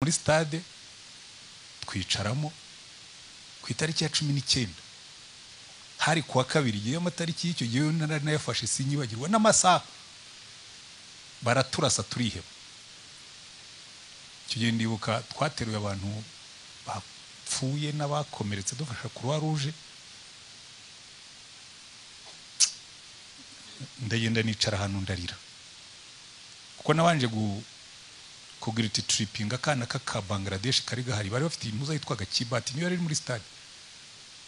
Muri stade twicaramo ku itariki ya 19, hari kuwa kabiri. Igihe amatariki y'icyo gihe nayafashe sinyibagirwa n'amasaha. Baraturasa turiheba. Icyo gihe ndibuka twateruye abantu bapfuye n'abakomeretse dufasha Croix Rouge. Ndagenda nicara ahantu ndarira, kuko nabanje kugiriti tripping akana k'aka Bangladesh kari gahari, bari bafite impuza yitwaga Kibati, niyo yari muri stade.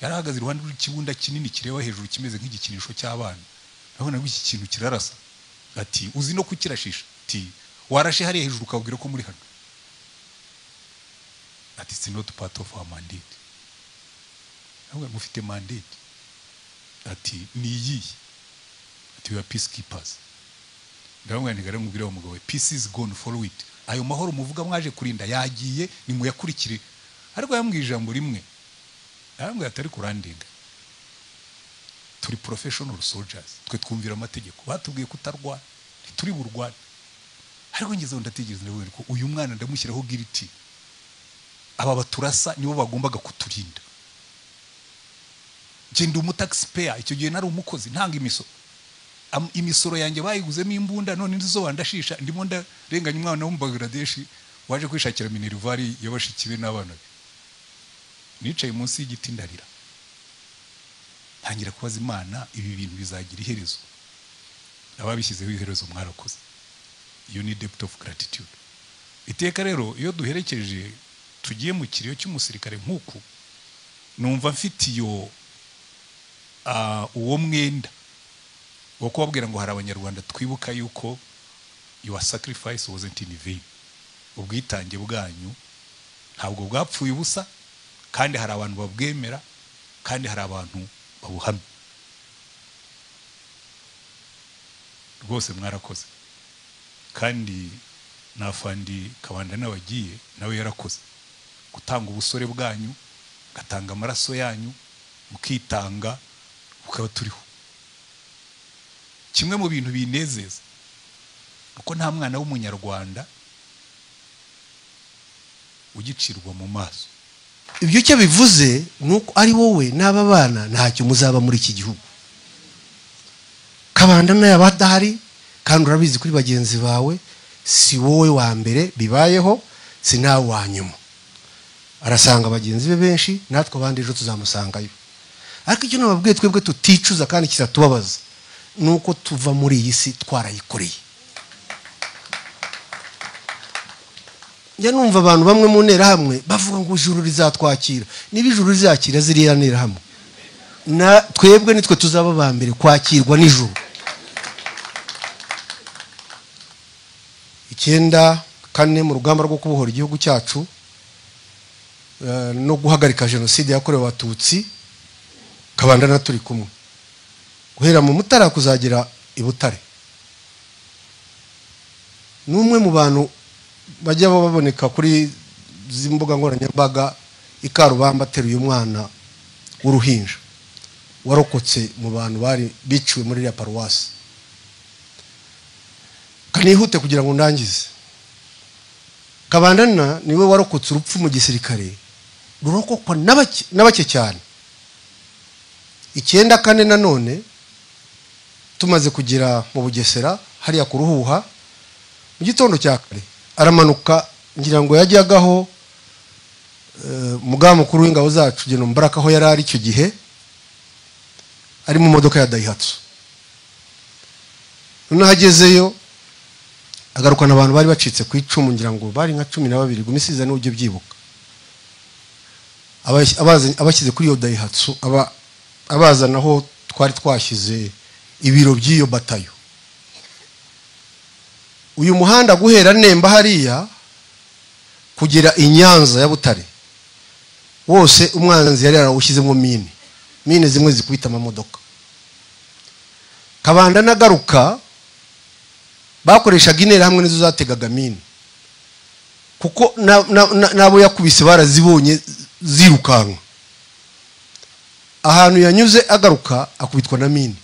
Yarahagaze iruhande rw'ikibunda kinini kireba hejuru kimeze nk'igikinisho cy'abana. Ndabona ngo iki kintu kirarasa, ati uzi no kukirashisha, ati warashe hariya hejuru ukabwira ko muri hano, ati it's not part of our mandate. Ntabwo mufite mandate, ati ni iyihe, ati we are peacekeepers. Ndabona ntigare mubwire wa mugabo, peace is gone, follow it. Ayo mahoro muvuga mwaje kurinda yagiye, nimuyakurikire. Ariko yambwiye ijambo rimwe, yarambwiye atari kurandinga, turi professional soldiers, twe twumvira amategeko, batubwiye kutarwana ntituri burwane. Ariko ngezeho ndategereza, ndabona ko uyu mwana ndamushyiraho guilty, aba baturasa nibo bagombaga kuturinda. Nge ndi umu taxpayer, icyo gihe nari umukozi ntanga imisoro, imisoro yanjye bayiguzemo imbunda, none nizo bandashisha, ndimo ndarenganya umwana wo mu Bangladesh waje kwishakira minerval y'abashiki be n'abana be. Nicaye munsi y'igiti ndarira, ntangira kubaza Imana, ibi bintu bizagira iherezo? Ababishyizeho iherezo mwarakoze. Iyo ni debt of gratitude. Iteka rero iyo duherekeje tugiye mu kiriyo cy'umusirikare nk'uku, numva mfite iyo uwo mwenda wo kubabwira ngo hari abanyarwanda twibuka yuko your sacrifice wasn't in vain. Ubwitange bwanyu ntabwo bwapfuye ubusa, kandi hari abantu babwemera, kandi hari abantu babuhamya. Rwose mwarakoze. Kandi nafandi Kabanda n'abagiye nawe yarakoze gutanga ubusore bwanyu, gatanga amaraso yanyu, mukitanga, bukaba turiho. Kimwe mu bintu binezeza uko nta mwana w'umunyarwanda ugicirwa mu maso. Ibyo cyo bivuze nuko ari wowe n'aba bana ntacyo muzaba muri iki gihugu. Kabanda naye abadahari, kandi urabizi kuri bagenzi bawe, si wowe wa mbere bibayeho, si nawe wa nyuma. Arasanga bagenzi be benshi, natwe abandi ejo tuzamusangayo. Ariko icyo nababwiye twebwe tuticuza kandi kiratubabaza, nuko tuva muri iyi si twarayikoreye. Njya numva abantu bamwe mu nterahamwe bavuga ngo ijuru rizatwakira. Niba ijuru rizakira ziriya nterahamwe, na twebwe nitwe tuzaba ba mbere kwakirwa n'ijuru. 94 mu rugamba rwo kubohora igihugu cyacu no guhagarika jenoside yakorewe abatutsi, Kabanda na turi kumwe guhera mu Mutara kuzagera i Butare. Numwe mu bantu bajya baboneka kuri zimbuga nkoranyambaga ikarubamba ateruye umwana w'uruhinja warokotse mu bantu bari biciwe muri ya paruwasi. Kanihute kugira ngo ndangize. Kabandana niwe warokotse urupfu mu gisirikare rurokokwa n'abake cyane. 94 nanone tumaze kugira mu Bugesera hariya kuruhuha mu gitondo cya kare aramanuka, ngira ngo yajyagaho mugaba mukuru w'ingabo zacu Gen Mbaraka aho yari ari icyo gihe, ari mu modoka ya Daihatsu. Noneho agezeyo agarukana abantu bari bacitse ku icumu, ngira ngo bari nka 12 gumisiza n'ujye byibuka. Abashyize kuri iyo Daihatsu, abazanaho twari twashyize ibiro by'iyo batayo. Uyu muhanda guhera Nemba hariya kugera i Nyanza ya Butare wose umwanzi yari yarawushyizemo mine zimwe zikubita amamodoka. Kabanda nagaruka bakoreshaga intera hamwe nizo zategaga mine, kuko nabo yakubise barazibonye zirukanka. Ahantu yanyuze agaruka akubitwa na mine.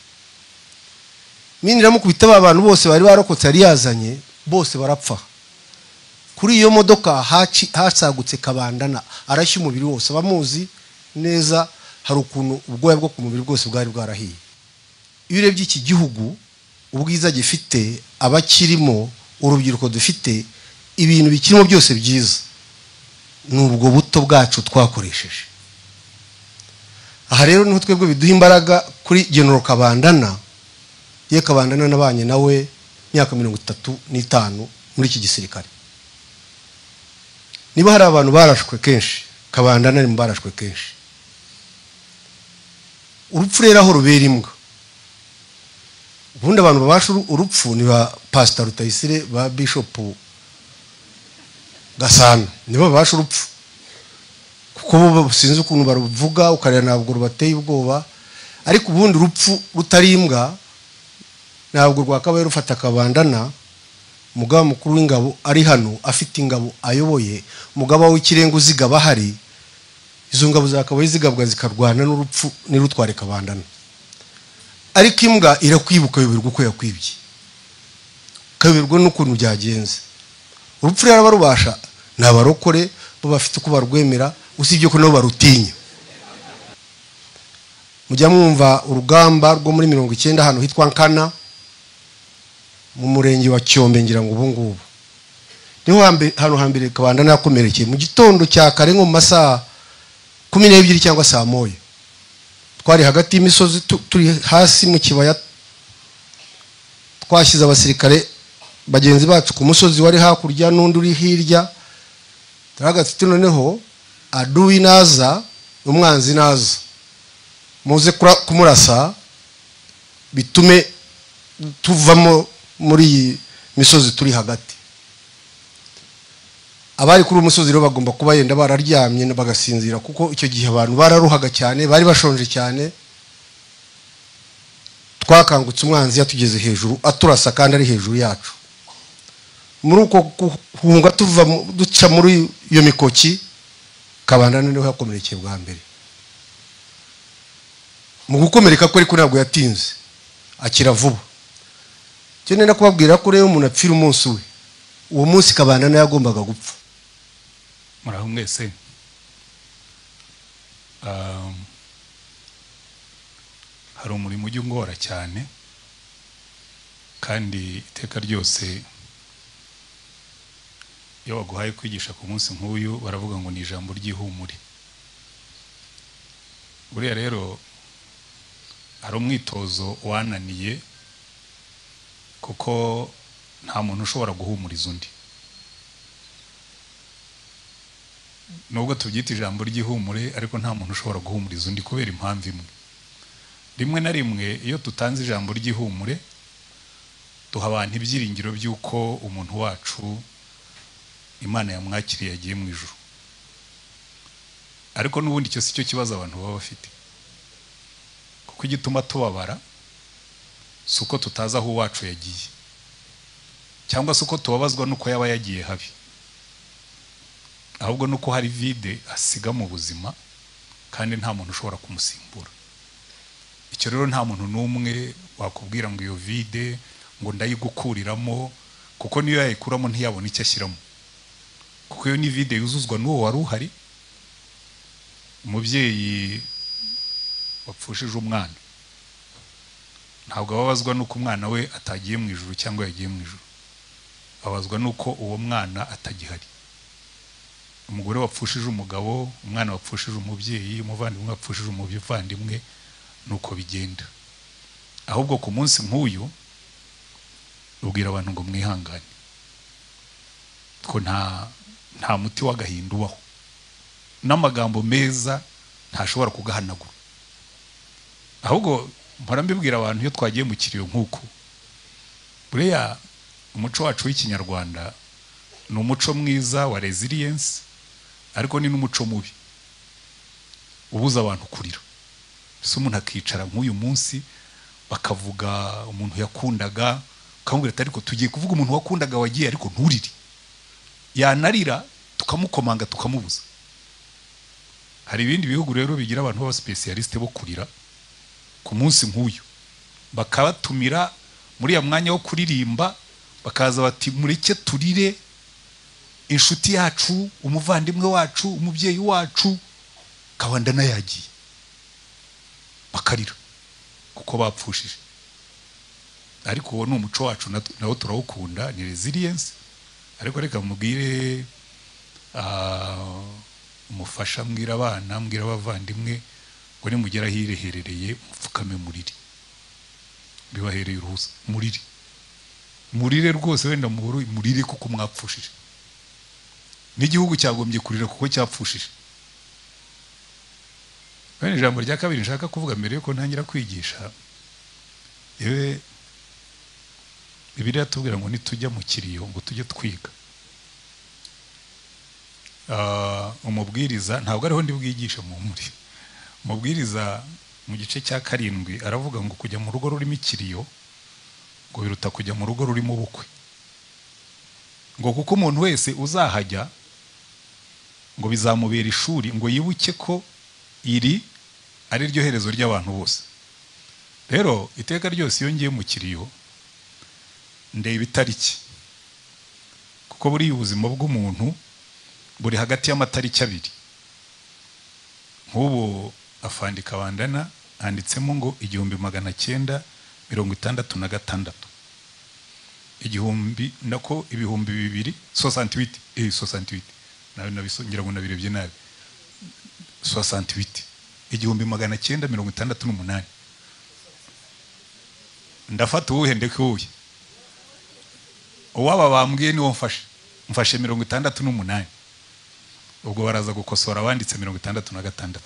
Mine iramukubita, ba bantu bose bari barokotse yari yazanye bose barapfa. Kuri iyo modoka hasagutse Kabandana, arashya umubiri wose. Abamuzi neza hari ukuntu ubwoya bwo ku mubiri bwose bwari bwarahiye. Iyo urebye iki gihugu ubwiza gifite, abakirimo, urubyiruko dufite, ibintu bikirimo byose byiza, ni ubwo buto bwacu twakoresheje. Aha rero niho twebwe biduha imbaraga kuri General Kabandana. Ye Kabandana nabanye nawe imyaka 35 muri iki gisirikare. Niba hari abantu barashwe kenshi, Kabandana ni mu barashwe kenshi. Urupfu rero aho rubera imbwa. Ubundi abantu babasha urupfu ni ba Pastor Rutayisire, ba Bishop Gasana, nibo babasha urupfu, kuko bo sinzi ukuntu baruvuga ukareba ntabwo rubateye ubwoba. Ariko ubundi urupfu rutari imbwa ntabwo rwakabaye rufata Kabandana, umugaba mukuru w'ingabo ari hano afite ingabo ayoboye, umugaba w'ikirenga uzigaba ahari, izo ngabo zakabaye zigabwa zikarwana n'urupfu nirutware Kabandana. Ariko imbwa irakwibuka ukayoberwa uko yakwibye, ukayoberwa n'ukuntu byagenze. Urupfu rero abarubasha ni abarokore, bo bafite uko barwemera, usibye ko nabo barutinya. Mujya mwumva urugamba rwo muri 90 ahantu hitwa Nkana mu murenge wa Cyombe, ngira ngo ubu ngubu niho hano hambere Kabandana yakomerekeye mu gitondo cya kare nko mu masaha 12 cyangwa saa 1. Twari hagati y'imisozi, turi hasi mu kibaya, twashyize abasirikare bagenzi bacu ku musozi wari hakurya n'undi uri hirya. Turavuga tuti noneho aduwi naza, umwanzi naza, muze kumurasa bitume tuvamo muri iyi misozi turi hagati. Abari kuri uwo musozi rero bagomba kuba yenda bararyamye bagasinzira, kuko icyo gihe abantu bararuhaga cyane, bari bashonje cyane. Twakangutse umwanzi yatugeze hejuru aturasa kandi ari hejuru yacu. Muri uko guhunga tuva duca muri iyo mikoki, Kabandana niho yakomerekeye bwa mbere. Mu gukomereka kwe ariko ntabwo yatinze, akira vuba. Cyo nenda kubabwira ko rero umuntu apfira umunsi we, uwo munsi Kabandana yagombaga gupfa. Muraho mwese. Hari umurimo ujya ungora cyane, kandi iteka ryose iyo baguhaye kwigisha ku munsi nk'uyu baravuga ngo ni ijambo ry'ihumure. Buriya rero hari umwitozo wananiye, kuko nta muntu ushobora guhumuriza undi. Nubwo tubyita ijambo ry'ihumure, ariko nta muntu ushobora guhumuriza undi kubera impamvu imwe. Rimwe na rimwe iyo tutanze ijambo ry'ihumure, duha abantu ibyiringiro by'uko umuntu wacu Imana yamwakiriye yagiye mu ijuru. Ariko n'ubundi icyo si cyo kibazo abantu baba bafite, kuko igituma tubabara si uko tutazi aho uwacu yagiye, cyangwa se uko tubabazwa n'uko yaba yagiye habi, ahubwo nuko hari vide asiga mu buzima kandi nta muntu ushobora kumusimbura. Icyo rero nta muntu n'umwe wakubwira ngo iyo vide ngo ndayigukuriramo, kuko niyo yayikuramo ntiyabona icyo ashyiramo, kuko iyo ni vide yuzuzwa n'uwo wari uhari. Umubyeyi wapfushije umwana ntabwo ababazwa n'uko umwana we atagiye mu ijuru cyangwa yagiye mu ijuru, ababazwa n'uko uwo mwana atagihari. Umugore wapfushije umugabo, umwana wapfushije umubyeyi, umuvandimwe wapfushije umuvandimwe, nuko bigenda. Ahubwo ku munsi nk'uyu ubwira abantu ngo mwihangane, ko nta muti w'agahinda ubaho, n'amagambo meza ntashobora kugahanagura. Ahubwo mpora mbibwira abantu iyo twagiye mu kiriyo nk'uku, buriya umuco wacu w'ikinyarwanda ni umuco mwiza wa resilience, ariko ni n'umuco mubi ubuza abantu kurira. Ese umuntu akicara nk'uyu munsi bakavuga umuntu yakundaga, ukamubwira ati ariko tugiye kuvuga umuntu wakundaga wagiye, ariko nturire. Yanarira tukamukomanga tukamubuza. Hari ibindi bihugu rero bigira abantu b'aba specialiste bo kurira ku munsi nk'uyu, bakabatumira muri ya mwanya wo kuririmba, bakaza bati mureke turire. Inshuti yacu, umuvandimwe wacu, umubyeyi wacu Kabandana yagiye, bakarira kuko bapfushije. Ariko uwo ni umuco wacu, nawo turawukunda, ni resilience. Ariko reka mubwire umufasha, mbwira abana, mbwira abavandimwe ngo nimugera hireherereye mupfukame murire, bibahereye uruhusa, murire murire rwose, wenda muhuru murire kuko mwapfushije. N'igihugu cyagombye kurira kuko cyapfushije. Bene ijambo rya kabiri nshaka kuvuga mbere yuko ntangira kwigisha, yewe Bibiliya tubwira ngo nitujya mu kiriyo ngo tujye twiga. Umubwiriza ntabwo ariho ndi bwigishe mu muri. Umubwiriza mu gice cya 7 aravuga ngo kujya mu rugo rurimo ikiriyo ngo biruta kujya mu rugo rurimo ubukwe. Ngo kuko umuntu wese uzahajya ngo bizamubera ishuri, ngo yibuke ko iri ari ryo herezo ry'abantu bose. Rero iteka ryose iyo ngiye mu kiriyo ndeba itariki, kuko buri ubuzima bw'umuntu buri hagati y'amatariki abiri. Nk'ubu afandi Kabandana handitsemo ngo 1966, igihumbi nako 2068, 68 nawe nabisongira ngo nabirebye nabi, 68 1968. Ndafata uwuhe ndeke uwuhe? Uwaba bambwiye niwo mfashe, mfashe 68. Ubwo baraza gukosora abanditse 66,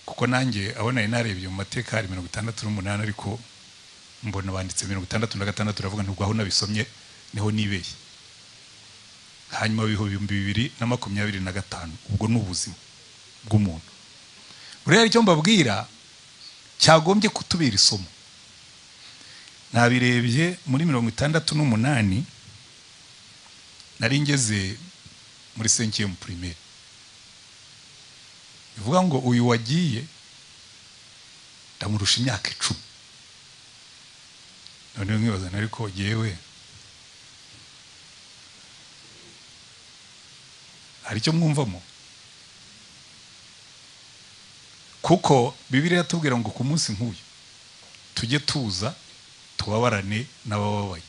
kuko nanjye abo nari narebye mu mateka hari 68, ariko mbona banditse 66, uravuga nubwo aho nabisomye niho nibeshye. Hanyuma 2025, ubwo ni ubuzima bw'umuntu. Buriya icyo mbabwira cyagombye kutubera isomo. Nabirebye muri 68 nari ngeze muri 5e primaire. Bivuga ngo uyu wagiye ndamurusha imyaka 10. None nkibaza ariko yewe hari icyo mwumvamo? Kuko Bibiliya yatubwira ngo ku munsi nk'uyu tujye tuza tubabarane n'abababaye,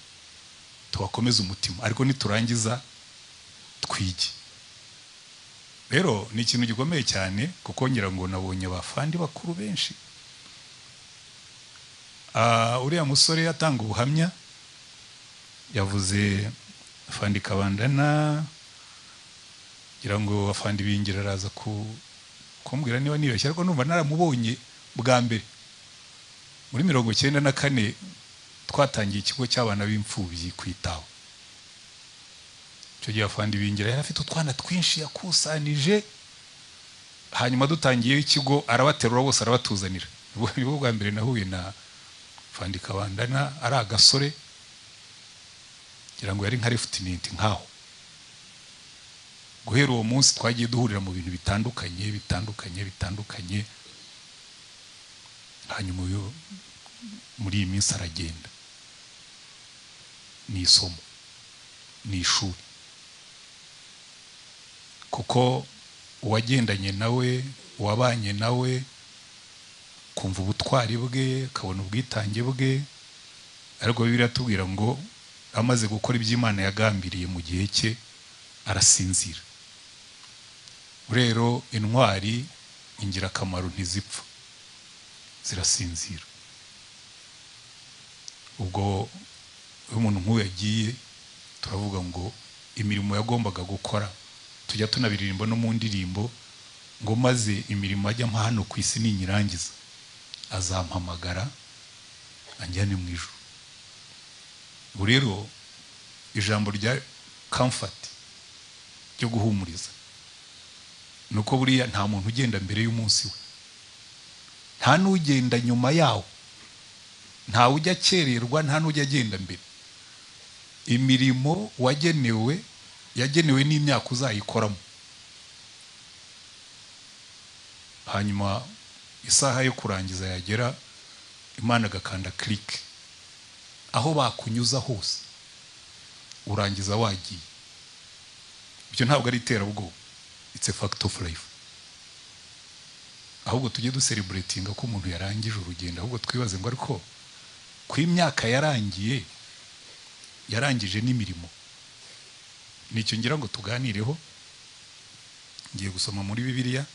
tubakomeze umutima, ariko niturangiza twige. Rero ni ikintu gikomeye cyane, kuko ngira ngo nabonye abafandi bakuru benshi. Uriya musore yatanga ubuhamya, yavuze afandi Kabandana, ngira ngo afandi Bingira araza kumbwira niba nibeshye, ariko numva naramubonye bwa mbere muri 94 twatangiye ikigo cy'abana b'imfubyi kwitaho. Icyo gihe afandi Bingira yari afite utwana twinshi yakusanije, hanyuma dutangiye ikigo arabaterura bose arabatuzanira. Nibwo bwa mbere nahuye na afandi Kabandana ari agasore, ngira ngo yari nka lieutenant nkaho. Guhera uwo munsi twagiye duhurira mu bintu bitandukanye bitandukanye bitandukanye, hanyuma muri iyi minsi aragenda. Ni isomo, ni ishuri, kuko uwagendanye nawe, uwabanye nawe, kumva ubutwari bwe, akabona ubwitange bwe. Ariko Bibiliya iratubwira ngo amaze gukora iby'Imana yagambiriye mu gihe cye arasinzira. Rero intwari ingirakamaro ntizipfa, zirasinzira. Ubwo iyo umuntu nk'uyu yagiye turavuga ngo imirimo yagombaga gukora, tujya tunabiririmba no mu ndirimbo ngo maze imirimo ajya mpa hano ku isi ninyirangiza azampamagara anjyane mu ijuru. Ubu rero ijambo rya comfort ryo guhumuriza nuko buriya nta muntu ugenda mbere y'umunsi we, nta n'ugenda nyuma yawo, nta ujya akererwa, nta n'ujya agenda mbere. Imirimo wagenewe yagenewe n'imyaka uzayikoramo. Hanyuma isaha yo kurangiza yagera, Imana agakanda click, aho bakunyuza hose urangiza wagiye. Ibyo ntabwo ari iterabwoba, it's a fact of life. Ahubwo tujye ducelebratinga ko umuntu yarangije urugendo, ahubwo twibaze ngo ariko ku imyaka yarangiye, yarangije n'imirimo. Nicyo ngira ngo tuganireho. Ngiye gusoma muri Bibiliya.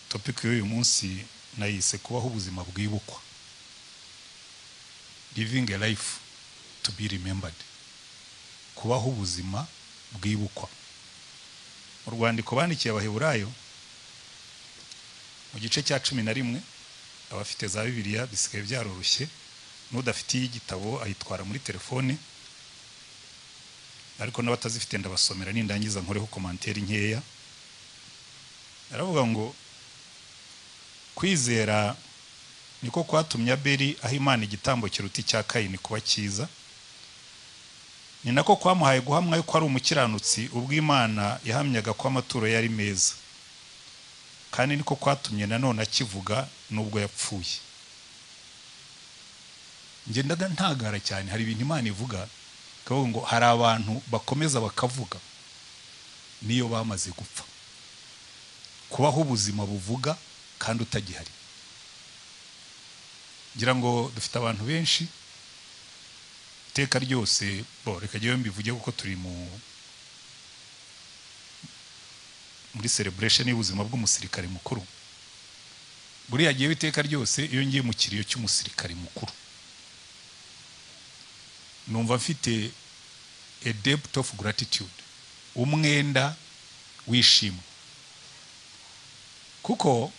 Topic y'uyu munsi nayise kubaho ubuzima bwibukwa, living a life to be remembered, kubaho ubuzima bwibukwa. Mu rwandiko bandikiye Abaheburayo mu gice cya 11, abafite za Bibiliya bisigaye byaroroshye, n'udafitiye igitabo ayitwara muri telefone, ariko n'abatazifite ndabasomera nindangiza nkoreho commentaire nkeya. Aravuga ngo kwizera niko kwatumye Abeli aha Imana igitambo kiruta icya Kayini kuba cyiza, ni nako kwamuhaye guhamwa yuko ari umukiranutsi ubwo Imana yahamyaga ko amaturo yari meza, kandi niko kwatumye nanone akivuga nubwo yapfuye. Ngenda ntagara cyane, hari ibintu Imana ivuga kavuga ngo hari abantu bakomeza bakavuga niyo bamaze gupfa. Kubaho ubuzima buvuga kandi utagihari. Ngira ngo dufite abantu benshi iteka ryose, bo reka jyewe mbivuge kuko turi muri celebration y'ubuzima bw'umusirikare mukuru. Buriya jyewe iteka ryose iyo ngiye mu kiriyo cy'umusirikare mukuru numva mfite a debt of gratitude, umwenda w'ishimwe, kuko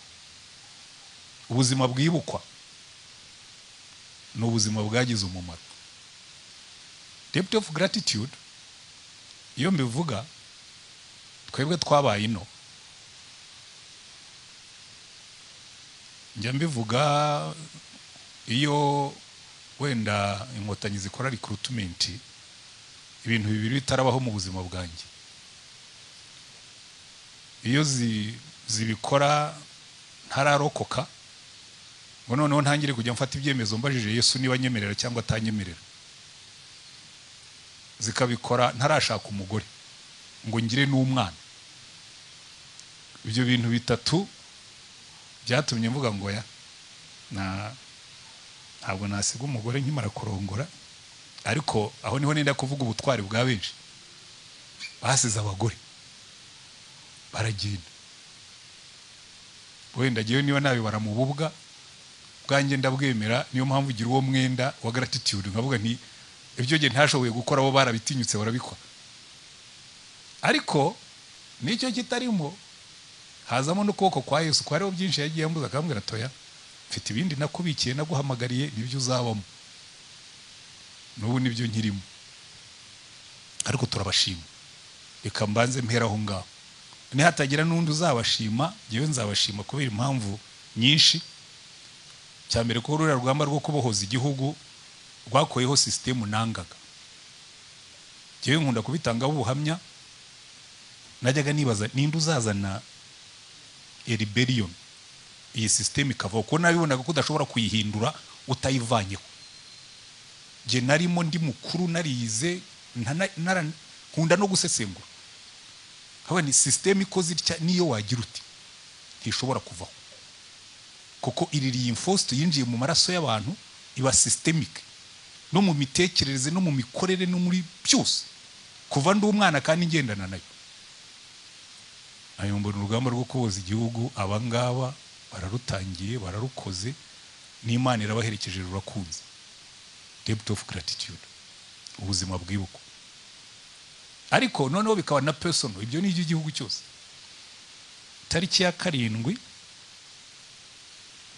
ubuzima bwibukwa ni ubuzima bwagize umumaro. Debt of gratitude iyo mbivuga, twebwe twabaye ino, njya mbivuga iyo wenda Inkotanyi zikora recruitment, ibintu bibiri bitarabaho mu buzima bwanjye. Iyo zibikora ntararokoka, ngo noneho ntangire kujya mfata ibyemezo mbajije Yesu niba anyemerera cyangwa atanyemerera. Zikabikora ntarashaka umugore ngo ngire n'umwana. Ibyo bintu bitatu byatumye mvuga ngo ya na ntabwo nasiga umugore nkimara kurongora. Ariko aho niho nenda kuvuga ubutwari bwa benshi basize abagore baragenda. Wenda ngewe niba nabibara mu bubwa bwanjye ndabwemera, niyo mpamvu ugira uwo mwenda wa gratitude, nkavuga nti ibyo nge ntashoboye gukora bo barabitinyutse barabikora. Ariko nicyo kitarimo, hazamo n'ukuboko kwa Yesu, ko hariho byinshi yagiye ambuza akambwira toya, mfite ibindi nakubikiye naguhamagariye nibyo uzabamo, n'ubu nibyo nkirimo. Ariko turabashima, reka mbanze mpera aho ngaho. Nihatagira n'undi uzabashima, ngewe nzabashima kubera impamvu nyinshi. Cya mbere, ko ruriya rugamba rwo kubohoza igihugu rwakoyeho sisitemu nangaga. Ngewe nkunda kubitangaho ubuhamya, najyaga nibaza ninde uzazana rebellion, iyi sisitemu ikavaho, kuko nabibonaga ko udashobora kuyihindura utayivanyeho. Nge narimo ndi mukuru, narize, nkunda no gusesengura. Haba ni sisitemu ikoze itya, niyo wagira uti ntishobora kuvaho, kuko iri reinforced yinjiye mu maraso y'abantu, iba systemic no mu mitekerereze no mu mikorere no muri byose, kuva ndi umwana kandi ngendana nayo. Ayo mbona urugamba rwo kuboza igihugu abangaba bararutangiye, bararukoze, n'Imana irabaherekeje, rurakunze. Debt of gratitude, ubuzima bwibukwa. Ariko noneho bikaba na personal, ibyo ni iby'igihugu cyose. Tariki ya 7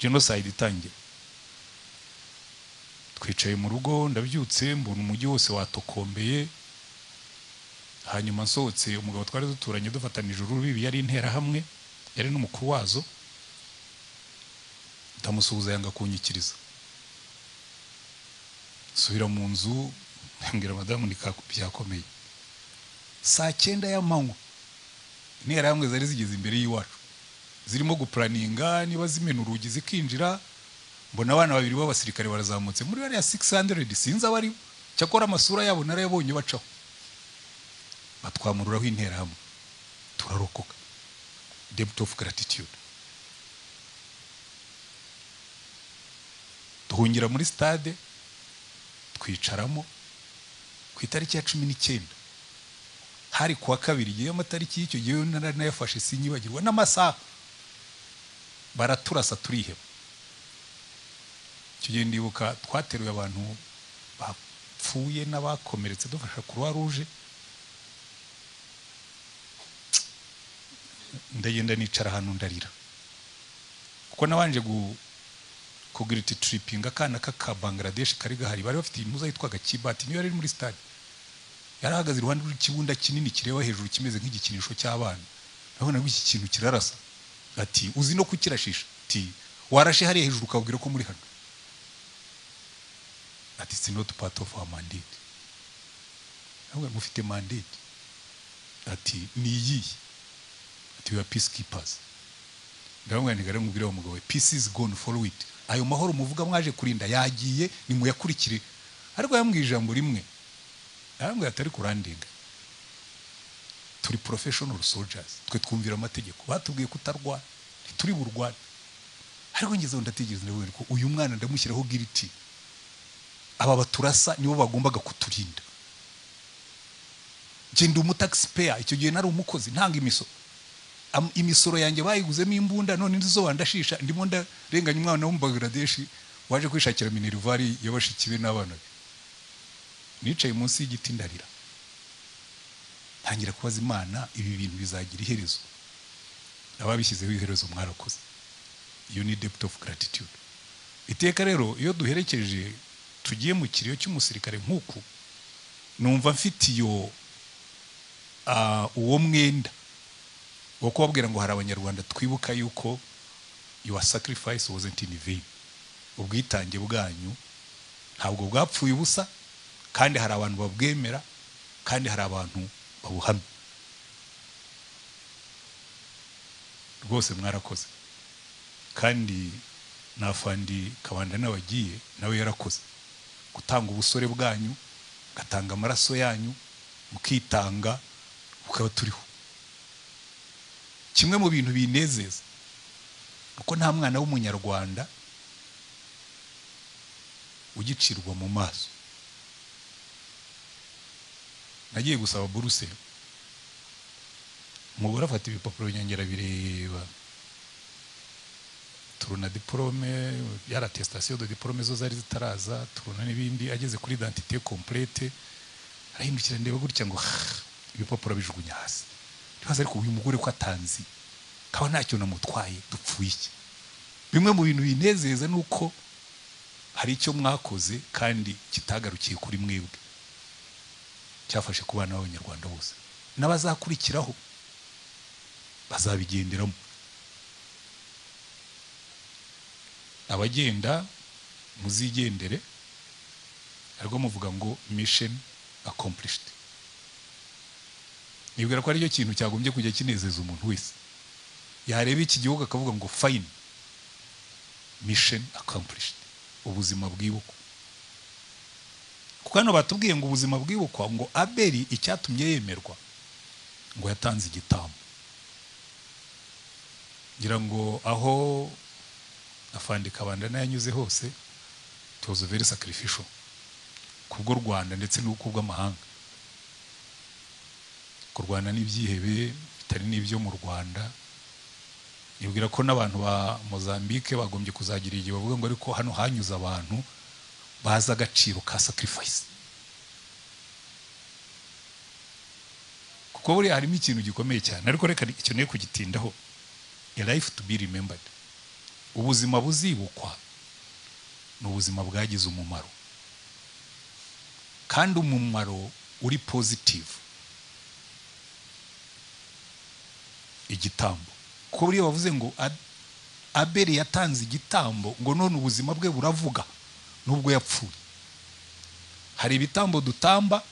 genocide itangira, twicaye mu rugo, ndabyutse mbona umujyi wose watokombeye. Hanyuma nsohotse, umugabo twari duturanye dufatanije urubibi yari Interahamwe, yari n'umukuru wazo, ndamusuhuza yanga kunyikiriza. Nsubira mu nzu mbwira madamu byakomeye. Saa 9 y'amanywa Interahamwe zari zigeze imbere y'iwacu, zirimo guplaninga niba zimena urugi zikinjira. Mbona abana babiri b'abasirikare barazamutse muri bariya 600, sinzi abari, cyakora amasura yabo narayabonye bacaho. Batwamururaho interahamwe, turarokoka. Debt of gratitude. Duhungira muri stade, twicaramo ku itariki ya 19, hari kuwa kabiri. Igihe amatariki y'icyo gihe nayafashe sinyibagirwa n'amasaha. Baraturasa turiheba. Icyo gihe ndibuka twateruye abantu bapfuye n'abakomeretse dufasha Croix Rouge. Ndagenda nicara ahantu ndarira, kuko nabanje kugira tripping akana k'aka Bangladesh kari gahari, bari bafite impuza yitwaga Kibati, niyo yari muri stade. Yarahagaze iruhande rw'ikibunda kinini kireba hejuru kimeze nk'igikinisho cy'abana. Ndabona ngo iki kintu kirarasa, ati uzi no kukirashisha, ati warashe hariya hejuru ukabwira ko muri hano, ati it's not part of our mandate. Ntabwo mufite mandate, ati ni iyihe? Ati we are peacekeepers. Ndabona ntigare mubwire wa mugabo, peace is gone, follow it. Ayo mahoro muvuga mwaje kurinda yagiye, nimuyakurikire. Ariko yambwiye ijambo rimwe, yarambwiye atari kurandinga, turi professional soldiers, twe twumvira amategeko, batubwiye kutarwana ntituri burwane. Ariko ngezeho ndategereza, ndavuga ko uyu mwana ndamushyiraho guilty, aba baturasa nibo bagombaga kuturinda. Genda umu taxpayer, icyo gihe nari umukozi ntanga imisoro, imisoro yanjye bayiguzemo imbunda, none ndizo bandashisha, ndimo ndarenganya umwana wo mu Bangladesh waje kwishakira minerval y'abashiki be n'abana be. Nicaye munsi y'igiti ndarira, ntangira kubaza Imana, ibi bintu bizagira iherezo? Ababishyizeho iherezo mwarakoze. Iyo ni debt of gratitude. Iteka rero iyo duherekeje tugiye mu kiriyo cy'umusirikare nk'uku, numva mfite iyo uwo mwenda wo kubabwira ngo hari abanyarwanda twibuka yuko your sacrifice wasn't in vain. Ubwitange bwanyu ntabwo bwapfuye ubusa, kandi hari abantu babwemera, kandi hari abantu babuhamya. Rwose mwarakoze. Kandi nafandi Kabanda n'abagiye nawe yarakoze gutanga ubusore bwanyu, gatanga amaraso yanyu, mukitanga, ukaba turiho. Kimwe mu bintu binezeza uko nta mwana w'umunyarwanda ugicirwa mu maso. Nagiye gusaba buruse, umugore afata ibipapuro nyongera bireba, turuna diplome yari attestation de diplome zo zari zitaraza, turuna n'ibindi. Ageze kuri identité complète arahindukira ndeba gutya ngo ibipapuro bijugunya hasi. Ndibaza ariko uyu mugore ko atanzi kaba ntacyo namutwaye, dupfuye iki? Bimwe mu bintu binezeza nuko hari icyo mwakoze kandi kitagarukiye kuri mwebwe, cyafashe ku bana b'abanyarwanda bose n'abazakurikiraho bazabigenderamo. Abagenda muzigendere, ariko muvuga ngo mission accomplished. Nibwira ko aricyo kintu cyagombye kujya kinezeza umuntu wese yareba iki gihugu akavuga ngo fine, mission accomplished, ubuzima bwibukwa. Kuko hano batubwiye ngo ubuzima bwibukwa, ngo Abeli icyatumye yemerwa ngo yatanze igitambo. Ngira ngo aho afandi Kabanda yanyuze hose it was very sacrificial kubwo Rwanda ndetse n'ubw'amahanga. Kurwana n'ibyihebe bitari n'ibyo mu Rwanda, nibwira ko n'abantu ba Mozambique bagombye kuzagira igihe bavuga ngo ariko hano hanyuze abantu bazi agaciro ka sacrifice. Kuko buriya harimo ikintu gikomeye cyane, ariko reka icyo ne kugitindaho. A life to be remembered, ubuzima buzibukwa ni ubuzima bwagize umumaro, kandi umumaro uri positive. Igitambo, kuko buriya bavuze ngo Abeli yatanze igitambo, ngo none ubuzima bwe buravuga nubwo yapfuye. Hari ibitambo dutamba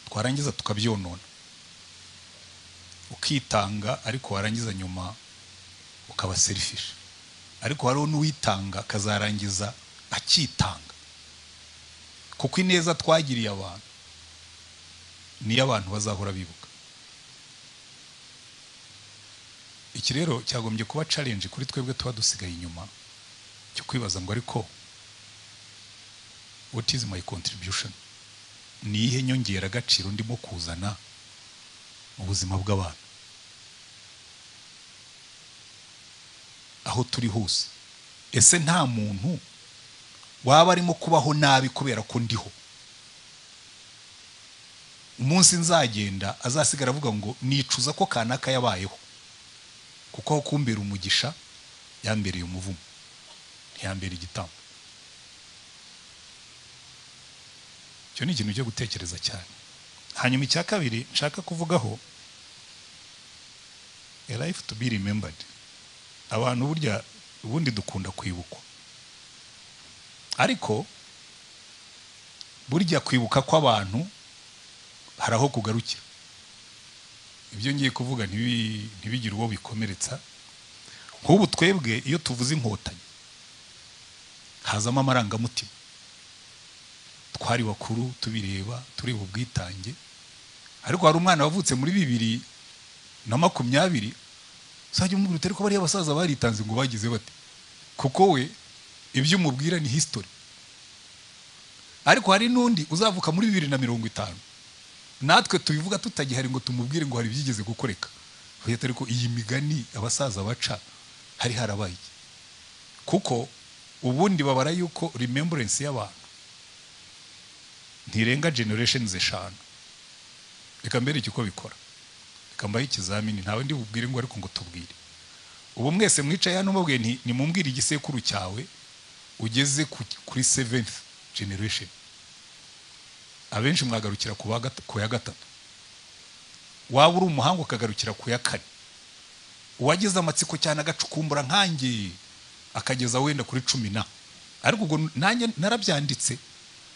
twarangiza tukabyonona, ukitanga ariko warangiza nyuma ukaba selfish. Ariko hariho n'uwitanga akazarangiza akitanga, kuko ineza twagiriye abantu Niyo abantu bazahora bibuka. Iki rero cyagombye kuba challenge kuri twebwe tuba dusigaye inyuma, cyo kwibaza ngo ariko what is my contribution? Ni iyihe nyongeragaciro ndimo kuzana mu buzima bw'abantu aho turi hose? Ese nta muntu waba arimo kubaho nabi kubera ko ndiho? Umunsi nzagenda azasigara avuga ngo nicuza ko kanaka yabayeho, kuko aho kumbera umugisha yambereye umuvumo, ntiyambera igitambo. Icyo ni ikintu cyo gutekereza cyane. Hanyuma icya kabiri nshaka kuvugaho, a life to be remembered. Abantu burya ubundi dukunda kwibukwa, ariko burya kwibuka kw'abantu hari aho kugarukira. Ibyo ngiye kuvuga ntibigire uwo bikomeretsa. Nk'ubu twebwe iyo tuvuze Inkotanyi hazamo amarangamutima, twari bakuru tubireba, tureba ubwitange. Ariko hari umwana wavutse muri 2020 uzajya umubwira uti ariko bariya basaza baritanze ngo bagize bate? Kuko we ibyo umubwira ni history. Ariko hari n'undi uzavuka muri 2050, natwe tubivuga tutagihari ngo tumubwire ngo hari ibyigeze gukoreka. Ariko iyi migani abasaza baca hari harabaye iki? Kuko ubundi babara yuko remembrance y'abantu ntirenga generations 5. Reka mbere iki uko bikora, reka mbahe ikizamini, ntawe ndi bubwire ngo ariko ngo tubwire. Ubu mwese mwicaye hano mubwiye nti nimumbwire igisekuru cyawe ugeze kuri 7th generation, abenshi mwagarukira ku ya 3. Waba uri umuhanga ukagarukira ku ya 4. Uwagize amatsiko cyane agacukumbura nkange akageza wenda kuri 10. Ariko ubwo nanjye narabyanditse,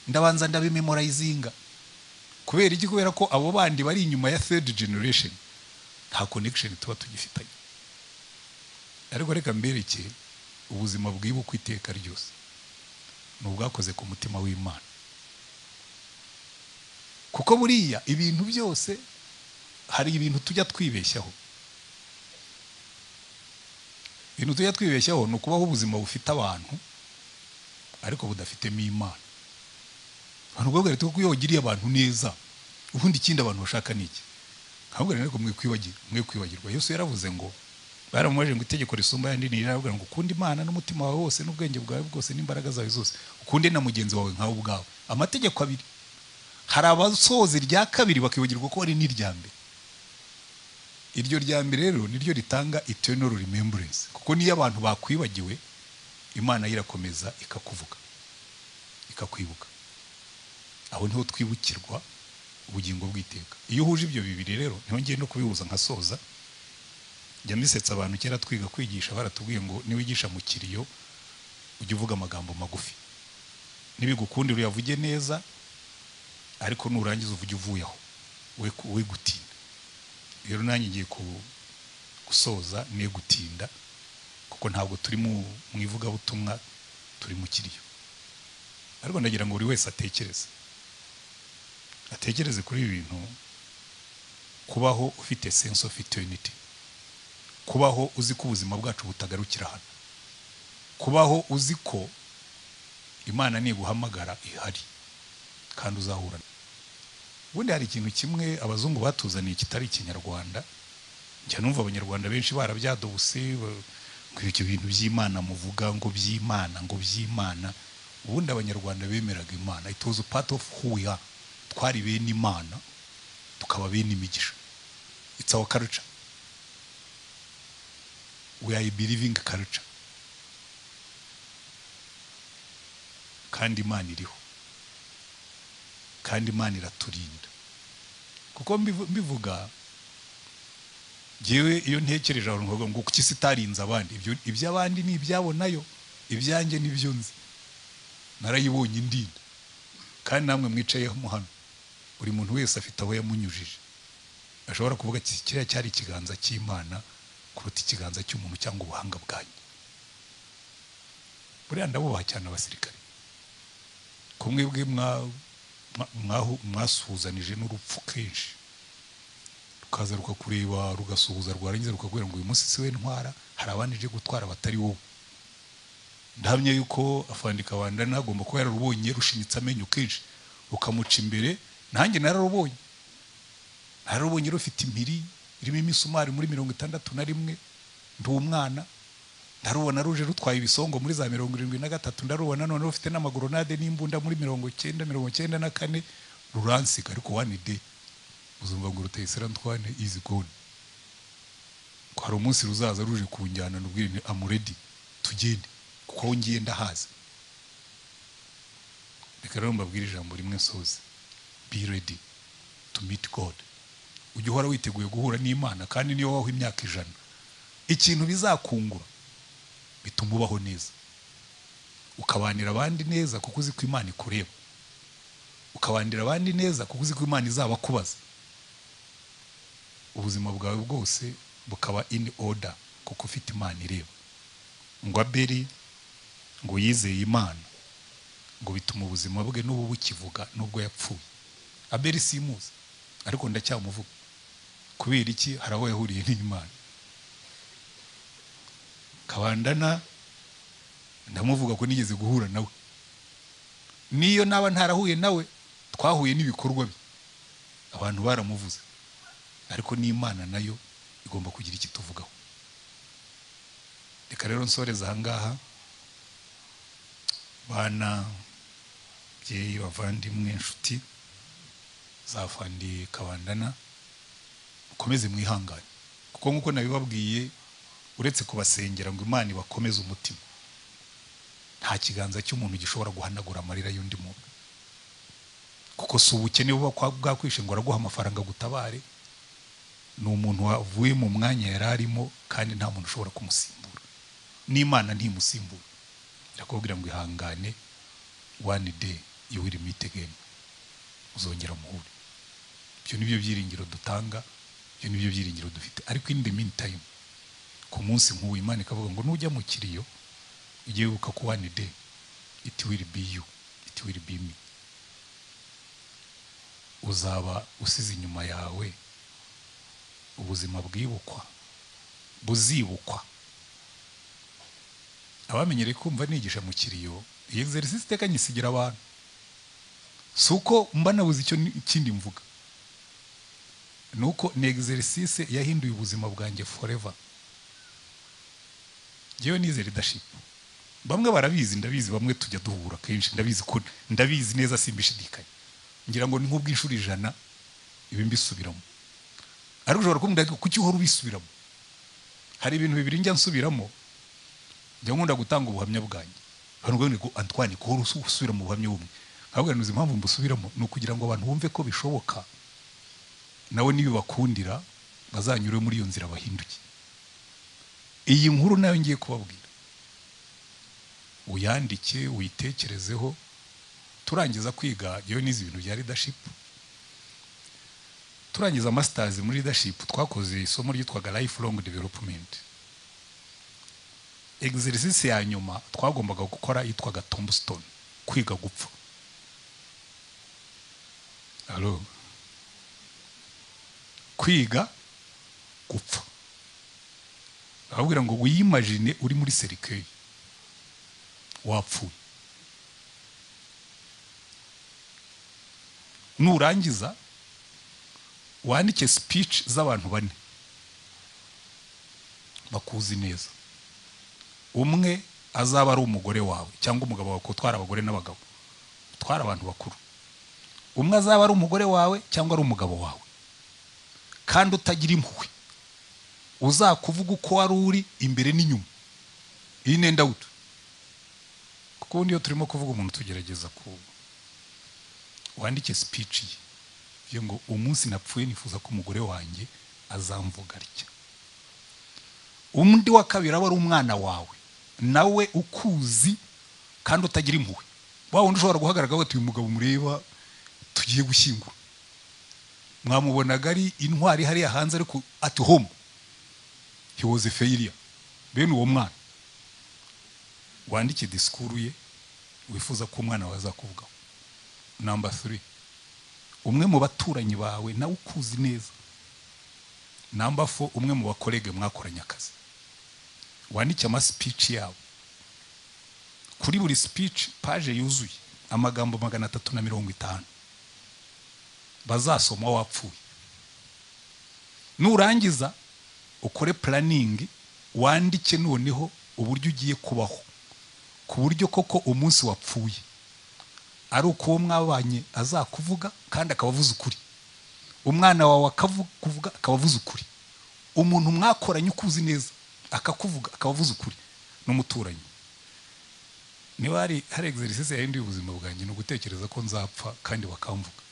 ndabanza ndabimemorizinga. Kubera iki? Kubera ko abo bandi bari inyuma ya 3rd generation nta connection tuba tugifitanye. Ariko reka mbereke ubuzima bwibukwa iteka ryose ni ubwakoze ku mutima w'Imana. Kuko buriya ibintu byose hari ibintu tujya twibeshyaho. Ibintu tujya twibeshyaho ni ukubaho ubuzima bufite abantu ariko budafitemo Imana. Abantu ubwo rero kuko iyo ugiriye abantu neza, ubundi ikindi abantu bashaka ni iki? Ahubwo rero mwe kwibagirwa. Yesu yaravuze ngo baramubajije ngo itegeko risumba ayandi ni irihe? Aravuga ngo ukunde Imana n'umutima wawe wose n'ubwenge bwawe bwose n'imbaraga zawe zose, ukunde na mugenzi wawe nkawe ubwawe. Amategeko abiri. Hari abasoza irya kabiri bakibagirwa ko ari n'irya mbere. Iryo rya mbere rero niryo ritanga eternal remembrance, kuko niyo abantu bakwibagiwe Imana irakomeza ikakuvuga, ikakwibuka. Aho niho twibukirwa ubugingo bw'iteka. Iyo uhuje ibyo bibiri rero, niho ngiye no kubihuza nkasoza. Njya mbisetsa abantu kera twiga kwigisha baratubwiye ngo niwigisha mu kiriyo ujye uvuga amagambo magufi, nibigukundira uyavuge neza, ariko nurangiza uvuge uvuye aho, we gutinda. Rero nanjye ngiye gusoza ne gutinda, kuko ntabwo turi mu ivugabutumwa, turi mu kiriyo. Ariko ndagira ngo buri wese atekereze kuri ibi bintu. Kubaho ufite sense of eternity, kubaho uzi ko ubuzima bwacu butagarukira hano, kubaho uzi ko Imana niguhamagara ihari kandi uzahura. Ubundi hari ikintu kimwe abazungu batuzaniye kitari ikinyarwanda. Njya numva abanyarwanda benshi barabyadobuse ngo ibyo bintu by'Imana muvuga ngo by'Imana ngo by'Imana. Ubundi abanyarwanda bemeraga Imana, it was a part of who we are. Twari bene Imana tukaba bene imigisha. It's our culture. We are a believing culture. Kandi Imana iriho, kandi Imana iraturinda. Kuko mbivuga jewe iyo ntekereje aho ngo ngo kuki itarinze abandi, ibyo iby'abandi ni ibyabo nayo, ibyanjye nibyo nzi. Narayibonye indinda. Kandi namwe mwicaye hano, buri muntu wese afite aho yamunyujije. Ashobora kuvuga ati kiriya cyari ikiganza cy'Imana kuruta ikiganza cy'umuntu cyangwa ubuhanga bwanyu. Buriya ndabubaha cyane abasirikare. Kumwe bwe Mwasuhuzanije n'urupfu kenshi, rukaza rukakureba, rugasuhuza, rwarangiza rukakubwira ngo uyu munsi si we ntwara, hari abandi nje gutwara batari wowe. Ndahamya yuko afande Kabandana agomba kuba yararubonye rushinyitse amenyo kenshi, rukamuca imbere. Nanjye nararubonye, nararubonye rufite impiri irimo imisumari muri 61, ndi umwana. Ndarubona ruje rutwaye ibisongo muri za 73, ndarubona none rufite n'amagoronade n'imbunda muri 90, 94, ruransiga. Ariko one day uzumva ngo Rutayisire Antoine is gone. Ko hari umunsi ruzaza ruje kunjyana, ndubwire nti I'm ready, tugende, kuko aho ngiye ndahazi. Reka rero mbabwire ijambo rimwe nsoze: be ready to meet God. Ujye uhora witeguye guhura n'Imana, kandi niyo wabaho imyaka 100, ikintu bizakungura bituma ubaho neza, ukabanira abandi neza kuko uzi ko Imana ikureba, ukabanira abandi neza kuko uzi ko Imana izabakubaza. Ubuzima bwawe bwose bukaba in order kuko ufite Imana ireba. Ngo Abeli ngo yizeye Imana, ngo bituma ubuzima bwe n'ubu bukivuga nubwo yapfuye. Abeli simuzi, ariko ndacyamuvuga. Kubera iki? Hari aho yahuriye n'Imana. Kabandana ndamuvuga ko nigeze guhura nawe, niyo naba ntarahuye nawe twahuye n'ibikorwa bye, abantu baramuvuze. Ariko n'Imana nayo igomba kugira icyo ituvugaho. Reka rero nsoreze aha ngaha, bana, byeyi, bavandimwe, inshuti za afande Kabandana, mukomeze mwihangane, kuko nk'uko nabibabwiye, uretse kubasengera ngo Imana ibakomeze umutima, nta kiganza cy'umuntu gishobora guhanagura amarira y'undi muntu. Kuko si ubukene buba bwakwishe ngo araguha amafaranga gutabare, ni umuntu wavuye mu mwanya yari arimo, kandi nta muntu ushobora kumusimbura, n'Imana ntimusimbura. Irakubwira ngo ihangane, one day you will meet again, uzongera muhure. Ibyo nibyo byiringiro dutanga, ibyo nibyo byiringiro dufite. Ariko in the meantime, ku munsi nk'uyu, Imana ikavuga ngo nujya mu kiriyo ujye wibuka ko one day it will be you, it will be me. Uzaba usize inyuma yawe ubuzima bwibukwa, buzibukwa. Abamenyereye kumva nigisha mu kiriyo, iyi exercice iteka nyisigira abantu, si uko mba nabuze icyo kindi mvuga, ni uko ni exercice yahinduye ubuzima bwanjye forever. Njyewe nize leadership, bamwe barabizi, ndabizi, bamwe tujya duhura kenshi, ndabizi ko ndabizi neza, simbishidikanya, ngira ngo ni nk'ubw'inshuro 100 ibi mbisubiramo. Ariko ushobora kumbwira ngo kuki uhora ubisubiramo? Hari ibintu bibiri njya nsubiramo. Njya nkunda gutanga ubuhamya bwanjye. Abantu ngo Antoine, ko uhora usubira mu buhamya bumwe? Nkabwira nti impamvu mbusubiramo ni ukugira ngo abantu bumve ko bishoboka, nawe nibibakundira bazanyure muri iyo nzira bahinduke. Iyi nkuru nayo ngiye kubabwira, uyandike, uyitekerezeho. Turangiza kwiga, yewe nize ibintu bya leadership, turangiza masters muri leadership, twakoze isomo ryitwaga lifelong development. Exercice ya nyuma twagombaga gukora yitwaga tombstone, kwiga gupfa. Allo, kwiga gupfa. Ababwira ngo wiyimagine uri muri cercueil wapfuye, nurangiza wandike speech z'abantu 4 bakuzi neza. Umwe azaba ari umugore wawe cyangwa umugabo wawe, kutwara abagore n'abagabo, utwara abantu bakuru. Umwe azaba ari umugore wawe cyangwa ari umugabo wawe, kandi utagira impuhwe, uzakuvuga uko wari uri imbere n'inyuma. Iyi ni end out, kuko ubundi iyo turimo kuvuga umuntu tugerageza ku wandike speech ye, bivuge ngo umunsi napfuye nifuza ko umugore wanjye azamvuga atya. Undi wa kabiri aba ari umwana wawe, nawe ukuzi kandi utagira impuhwe, wa wundi ushobora guhagarara ati uyu mugabo mureba tugiye gushyingura, mwamubonaga ari intwari hariya hanze, ariko at home he was a failure. Bene uwo mwana wandike disikuru ye wifuza ko umwana wawe azakuvugaho. Number 3, Umwe mu baturanyi bawe nawe ukuzi neza. Number 4, umwe mu ba colleague mwakoranye akazi. Wandike ama speech yabo. Kuri buri speech page yuzuye amagambo 350 bazasoma wapfuye. Nurangiza ukore planning, wandike noneho uburyo ugiye kubaho, ku buryo koko umunsi wapfuye ari uko uwo mwabanye azakuvuga kandi akabavuza ukuri, umwana wawe akavuga akabavuza ukuri, umuntu mwakoranye ukuzi neza akakuvuga akabavuza ukuri, n'umuturanyi. Niba hari exercice yahinduye ubuzima bwanjye ni ugutekereza ko nzapfa kandi bakamvuga.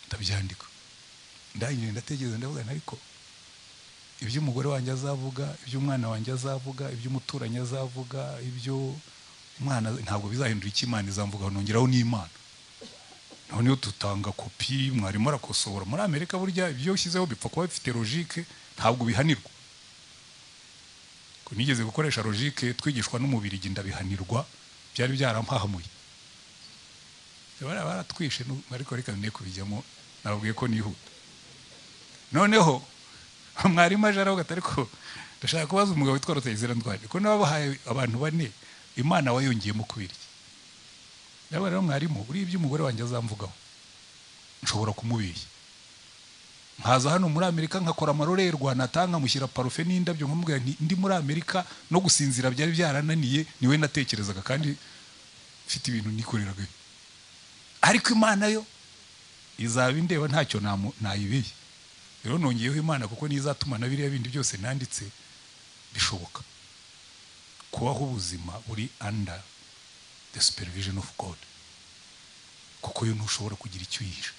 Ndabyandika, ndangije ndatekereza, ndavuga ariko ibyo umugore wanjye azavuga, ibyo umwana wanjye azavuga, ibyo umuturanyi azavuga, ibyo umwana, ntabwo bizahindura icyo Imana izamvuga. Nongeraho n'Imana. Noneho tutanga kopi, mwarimu arakosora. Muri Amerika burya ibyo ushyizeho bipfa kuba bifite logique, ntabwo bihanirwa. Nigeze gukoresha logique twigishwa n'umubirigi ndabihanirwa, byari byarampahamuye. Baratwishe, ariko reka ne kubijyamo, nababwiye ko nihuta. Noneho mwarimu aje aravuga ati ariko ndashaka kubaza umugabo witwa Rutayisire Antoine, ko nabahaye abantu bane, Imana wayongeyemo kubira iki? Ndavuga rero mwarimu, buriya ibyo umugore wanjye azamvugaho nshobora kumubeshya, nkaza hano muri Amerika nkakora amarorerwa, natanga mushyira parufe n'indabyo, nkamubwira nti ndi muri Amerika no gusinzira byari byarananiye, niwe natekerezaga kandi mfite ibintu nikoreraga. Ariko Imana yo izaba indeba ntacyo nayibeshya. Rero nongeyeho Imana kuko nizatuma na biriya bindi byose nanditse bishoboka. Kubaho ubuzima uri under the supervision of God, kuko yo ntushobora kugira icyo uyihisha.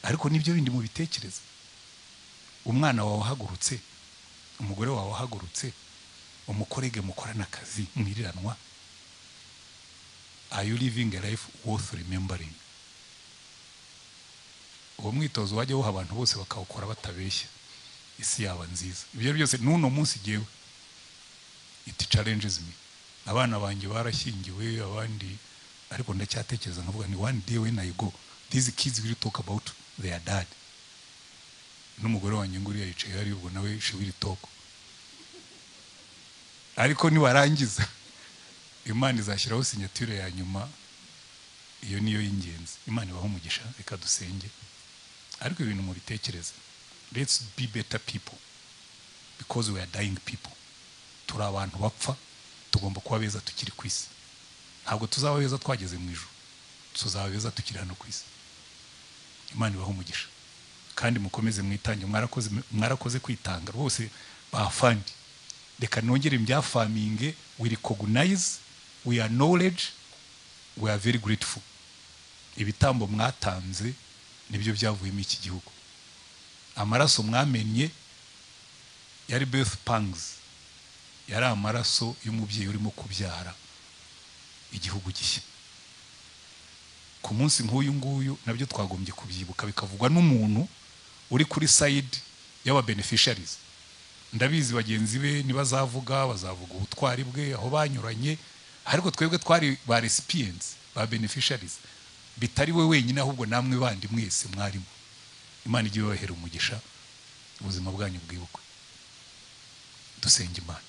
Ariko nibyo bindi mubitekereza, umwana wawe ahagurutse, umugore wawe ahagurutse, umu colleague mukorana akazi mwiriranwa, are you living a life worth remembering? Uwo mwitozo wajya wuha abantu bose bakawukora batabeshya, isi yaba nziza. Ibyo byose n'uno munsi jyewe it challenges me. Abana banjye barashyingiwe abandi, ariko ndacyatekereza nkavuga ni one day when I go, these kids will talk about their dad. N'umugore wanjye nguriya yicaye hari, ubwo nawe she will talk. Ariko nibarangiza Imana izashyiraho signature ya nyuma, iyo niyo y'ingenzi. Imana ibahe umugisha, reka dusenge. Ariko ibintu mubitekereze, let's be better people because we are dying people. Turi abantu bapfa, tugomba kuba beza tukiri ku isi. Ntabwo tuzaba beza twageze mu ijuru, tuzaba beza tukiri hano ku isi. Imana ibahe umugisha kandi mukomeze mwitange. Mwarakoze, mwarakoze kwitanga rwose bafandi. Reka nongere mbyaffirminge, we recognize, we acknowledge, we are very grateful. Ibitambo mwatanze nibyo byavuyemo iki gihugu. Amaraso mwamennye yari birth pangs, yari amaraso y'umubyeyi urimo kubyara igihugu gishya. Ku munsi nk'uyu nguyu nabyo twagombye kubyibuka, bikavugwa n'umuntu uri kuri side y'aba beneficiaries. Ndabizi bagenzi be nibazavuga bazavuga ubutwari bwe aho banyuranye, ariko twebwe twari ba recipients, ba beneficiaries, bitari we wenyine ahubwo namwe bandi mwese mwarimo. Imana ijye ibahera umugisha, ubuzima bwanyu bwibukwe. Dusenga Imana.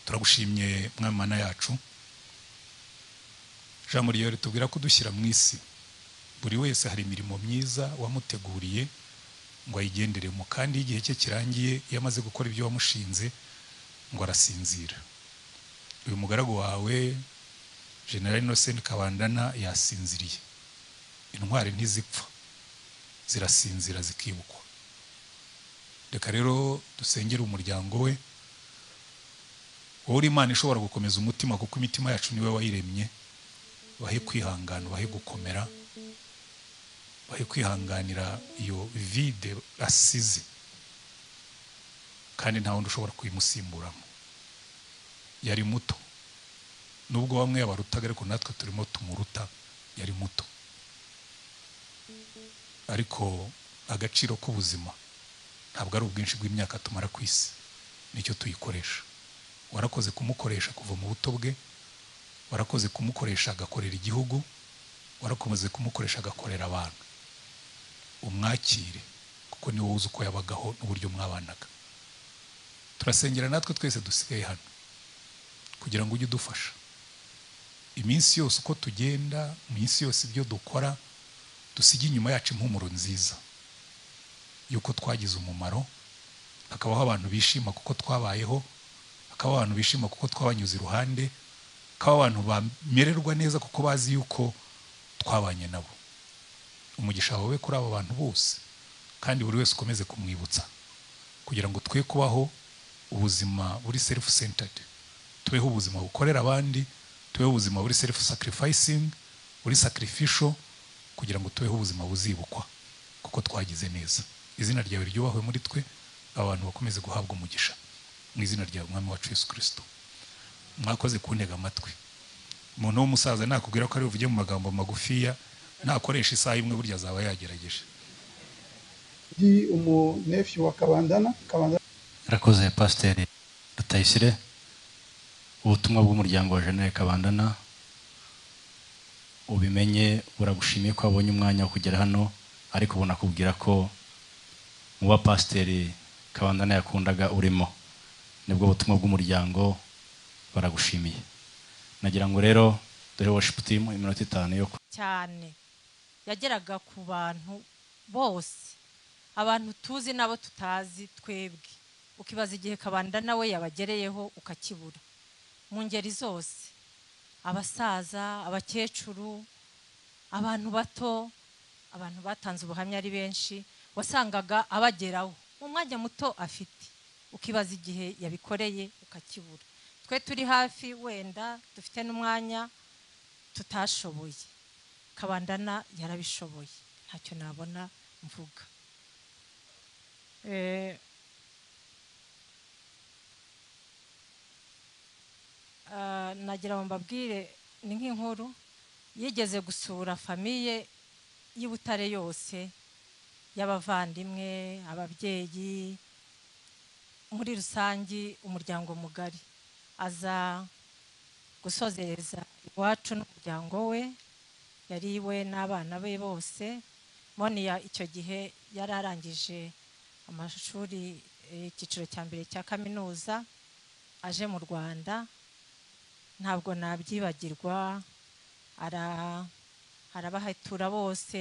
Turagushimye Mwami Mana yacu. Ijambo ryawe ritubwira ko udushyira mu isi, buri wese hari imirimo myiza wamuteguriye ngo ayigenderemo, kandi iyo igihe cye kirangiye, iyo amaze gukora ibyo wamushinze, ngo arasinzira. Uyu mugaragu wawe General Innocent Kabandana yasinziriye. Intwari ntizipfa, zirasinzira zikibukwa. Reka rero dusengere umuryango we. Wowe uri Imana ishobora gukomeza umutima, kuko imitima yacu niwe wayiremye. Bahe kwihangana, bahe gukomera, bahe kwihanganira iyo vide asize, kandi nta wundi ushobora kuyimusimburamo. Yari muto, nubwo bamwe yabarutaga, ariko natwe turimo tumuruta. Yari muto, ariko agaciro k'ubuzima ntabwo ari ubwinshi bw'imyaka tumara ku isi, nicyo tuyikoresha. Warakoze kumukoresha kuva mu buto bwe, warakoze kumukoresha agakorera igihugu. Warakomeze kumukoresha agakorera abantu. Umwakire kuko ni wowe uzi uko yabagaho n'uburyo mwabanaga. Turasengera natwe twese dusigaye hano kugira ngo ujye udufasha iminsi yose uko tugenda, iminsi yose ibyo dukora, dusige inyuma yacu impumuro nziza yuko twagize umumaro. Hakabaho abantu bishima kuko twabayeho, hakabaho abantu bishima kuko twabanyuze iruhande, hakabaho abantu bamererwa neza kuko bazi yuko twabanye nabo. Umugisha wawe kuri abo bantu bose, kandi buri wese ukomeze kumwibutsa kugira ngo twe kubaho ubuzima buri self centered, tubeho ubuzima bukorera abandi, tubeho ubuzima buri self sacrificing, buri sacrificial, kugira ngo tubeho ubuzima buzibukwa kuko twagize neza. Izina ryawe ryubahwe muri twe, abantu bakomeze guhabwa umugisha mu izina ryawe Mwami wacu Yesu Kristo. Mwakoze kuntega amatwi. Umuntu w'umusaza nakubwira ko ari buvuge mu magambo magufiya, nakoresha isaha imwe burya azaba yagerageje. Ndi umunefyu wa Kabandana. Kabandana. Rakoze Pasiteri Rutayisire, ubutumwa bw'umuryango wa Jenerali Kabandana ubimenye, buragushimiye ko wabonye umwanya wo kugera hano, ariko bunakubwira ko mu ba Pasiteri Kabandana yakundaga urimo. Nibwo butumwa bw'umuryango, baragushimiye. Nagira ngo rero dore worship team iminota 5 yo cyane yageraga ku bantu bose, abantu tuzi nabo tutazi twebwe. Ukibaza igihe Kabandana we yabagereyeho ukakibura. Mu ngeri zose, abasaza, abakecuru, abantu bato, abantu batanze ubuhamya ari benshi, wasangaga abageraho mu mwanya muto afite. Ukibaza igihe yabikoreye ukakibura. Twe turi hafi wenda dufite n'umwanya tutashoboye, Kabandana yarabishoboye, ntacyo nabona mvuga. Nagira ngo mbabwire ni nk'inkuru yigeze gusura famiye y'Ibutare yose, y'abavandimwe, ababyeyi, muri rusangi umuryango mugari. Aza gusozereza iwacu n'umuryango we, yari iwe n'abana be bose. Monia icyo gihe yari arangije amashuri icyiciro cya mbere cya kaminuza, aje mu Rwanda. Ntabwo nabyibagirwa, arabahatura bose,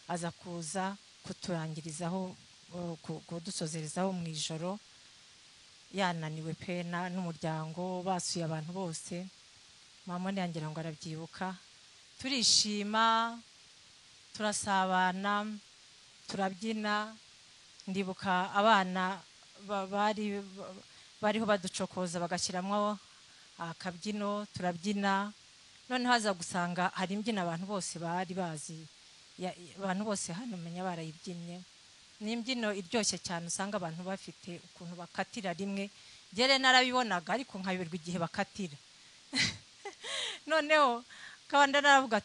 aza kuza kuturangirizaho, kudusozerezaho mu ijoro, yananiwe pe n'umuryango, basuye abantu bose. Mama yangira ngo arabyibuka. Turishima, turasabana, turabyina. Ndibuka abana bari bariho baducokoza bagashyiramo akabyino, turabyina. Noneho haza gusanga hari imbyino abantu bose bari bazi, abantu bose hano menya barayibyinnye. Ni imbyino iryoshye cyane, usanga abantu bafite ukuntu bakatira rimwe. Gere narabibonaga ariko nkayoberwa igihe bakatira. Noneho Kabandana aravuga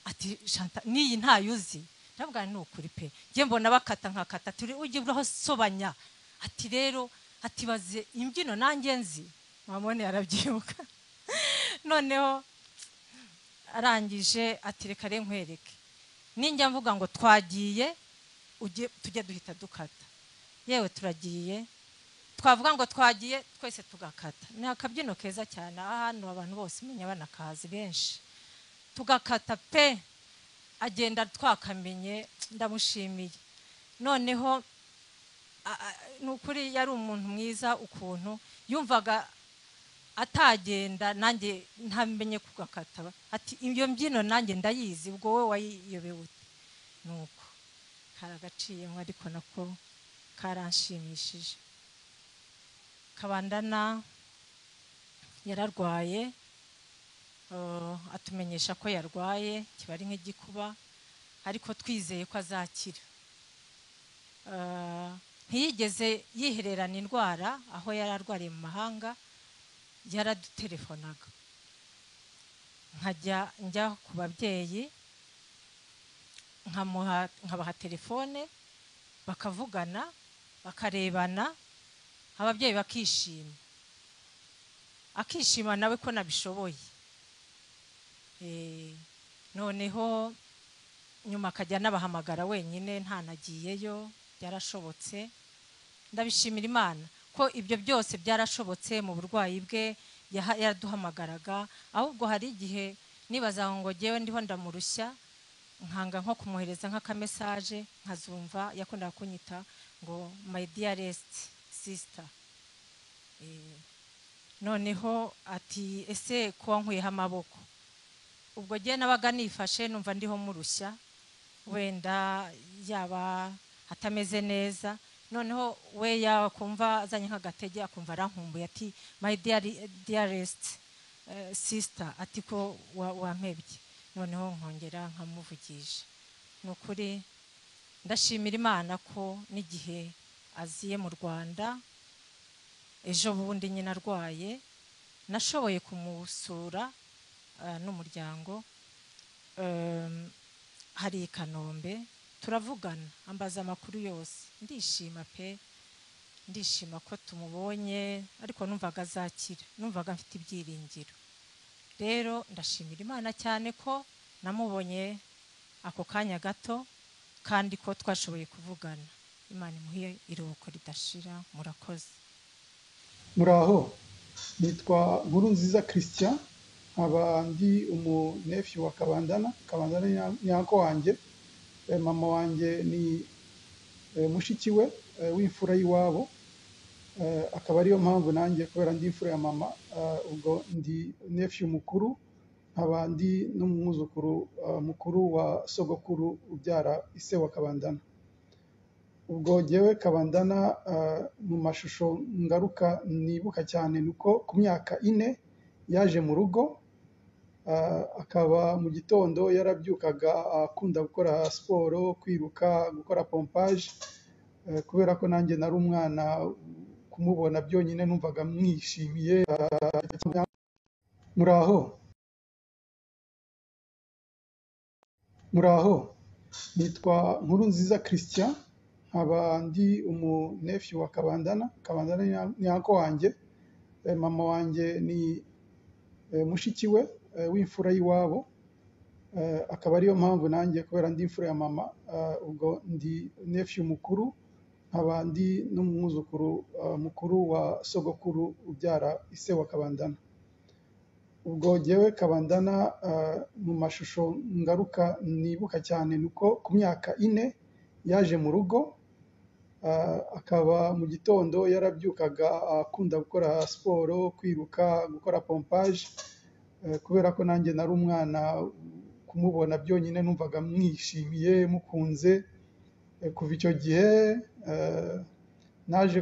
ati Shanta niyi ntayuzi. Ndavuga ni ukuri pe, ngiye mbona bakata nkakata, turi ujye uraho sobanya. Ati rero ati baze imbyino nanjye nzi. Mamone yarabyibuka. Noneho arangije ati reka re nkwereke, ninjya mvuga ngo twagiye ujye tujye duhita dukata. Yewe turagiye, twavuga ngo twagiye twese tugakata. Ni akabyino keza cyane, hano abantu bose menya banakazi benshi, tugakata pe. Agenda twakamenye, ndamushimiye. Noneho nukuri yari umuntu mwiza, ukuntu yumvaga atagenda nanjye ntamenye kugakata. Ati iyo mbyino nanjye ndayizi, ubwo wowe wayiyobewe. Nuko karagaciyemo, ariko nako karanshimishije. Kabandana yararwaye, atumenyesha ko yarwaye, kiba ari nk'igikuba, ariko twizeye ko azakira. Ntiyigeze yihererana indwara aho yari arwariye mu mahanga, yaradutelefonaga. Nkajya njya ku babyeyi, nkabaha telefone, bakavugana, bakarebana, ababyeyi bakishima. Akishima nawe ko nabishoboye. Noneho nyuma akajya n'abahamagara wenyine ntanagiyeyo, byarashobotse. Ndabishimira Imana ko ibyo byose byarashobotse. Mu burwayi bwe yaraduhamagaraga, ahubwo hari igihe nibaza ngo jyewe ndiho ndamurushya, nkanga nko kumwohereza nk'akamesaje, nkazumva yakundaga kunyita ngo "my dearest sister". Noneho ati: "Ese ko wankuyeho amaboko?" Ubwo jye nabaga nifashe numva ndiho murushya, wenda yaba atameze neza. Noneho we yakumva azanye nk'agatege, akumva arankumbuye, ati: "My dearest sister", ati: "Ko wampebye?" Noneho nkongera nkamuvugisha. Ni ukuri ndashimira Imana ko n'igihe aziye mu Rwanda ejo bundi nyine arwaye, nashoboye kumusura n'umuryango hari i Kanombe, turavugana, ambaza amakuru yose. Ndishima pe, ndishima ko tumubonye, ariko numvaga azakira, numvaga mfite ibyiringiro. Rero ndashimira Imana cyane ko namubonye ako kanya gato, kandi ko twashoboye kuvugana. Imana imuhe iruhuko ridashira. Murakoze. Muraho, nitwa Nkurunziza Christian, nkaba ndi umunephew wa Kabandana. Kabandana ni uncle wanjye. Mama wanjye ni mushiki we w'imfura y'iwabo. Akaba ariyo mpamvu nanjye, kubera ndi imfura ya mama, ubwo ndi nephew mukuru, nkaba ndi n'umwuzukuru mukuru wa sogokuru ubyara ise wa Kabandana. Ubwo jyewe Kabandana, mu mashusho ngaruka nibuka cyane ni uko ku myaka 4 yaje mu rugo, akaba mu gitondo yarabyukaga akunda gukora siporo, kwiruka, gukora pompage. Kubera ko nanjye nari umwana, kumubona byonyine numvaga mwishimiye. Muraho, muraho, nitwa Nkurunziza Christian, nkaba ndi umunephew wa Kabandana. Kabandana ni uncle wanjye. Mama wanjye ni mushiki we w'imfura y'iwabo. Akaba ariyo mpamvu nanjye, kubera ndi imfura ya mama, ubwo ndi nephew mukuru, nkaba ndi n'umwuzukuru mukuru wa sogokuru ubyara ise wa Kabandana. Ubwo jyewe Kabandana, mu mashusho ngaruka nibuka cyane ni uko ku myaka 4 yaje mu rugo, akaba mu gitondo yarabyukaga akunda gukora siporo, kwiruka, gukora pompage. Kubera ko nanjye nari umwana, kumubona byonyine numvaga mwishimiye, mukunze. Kuva icyo gihe naje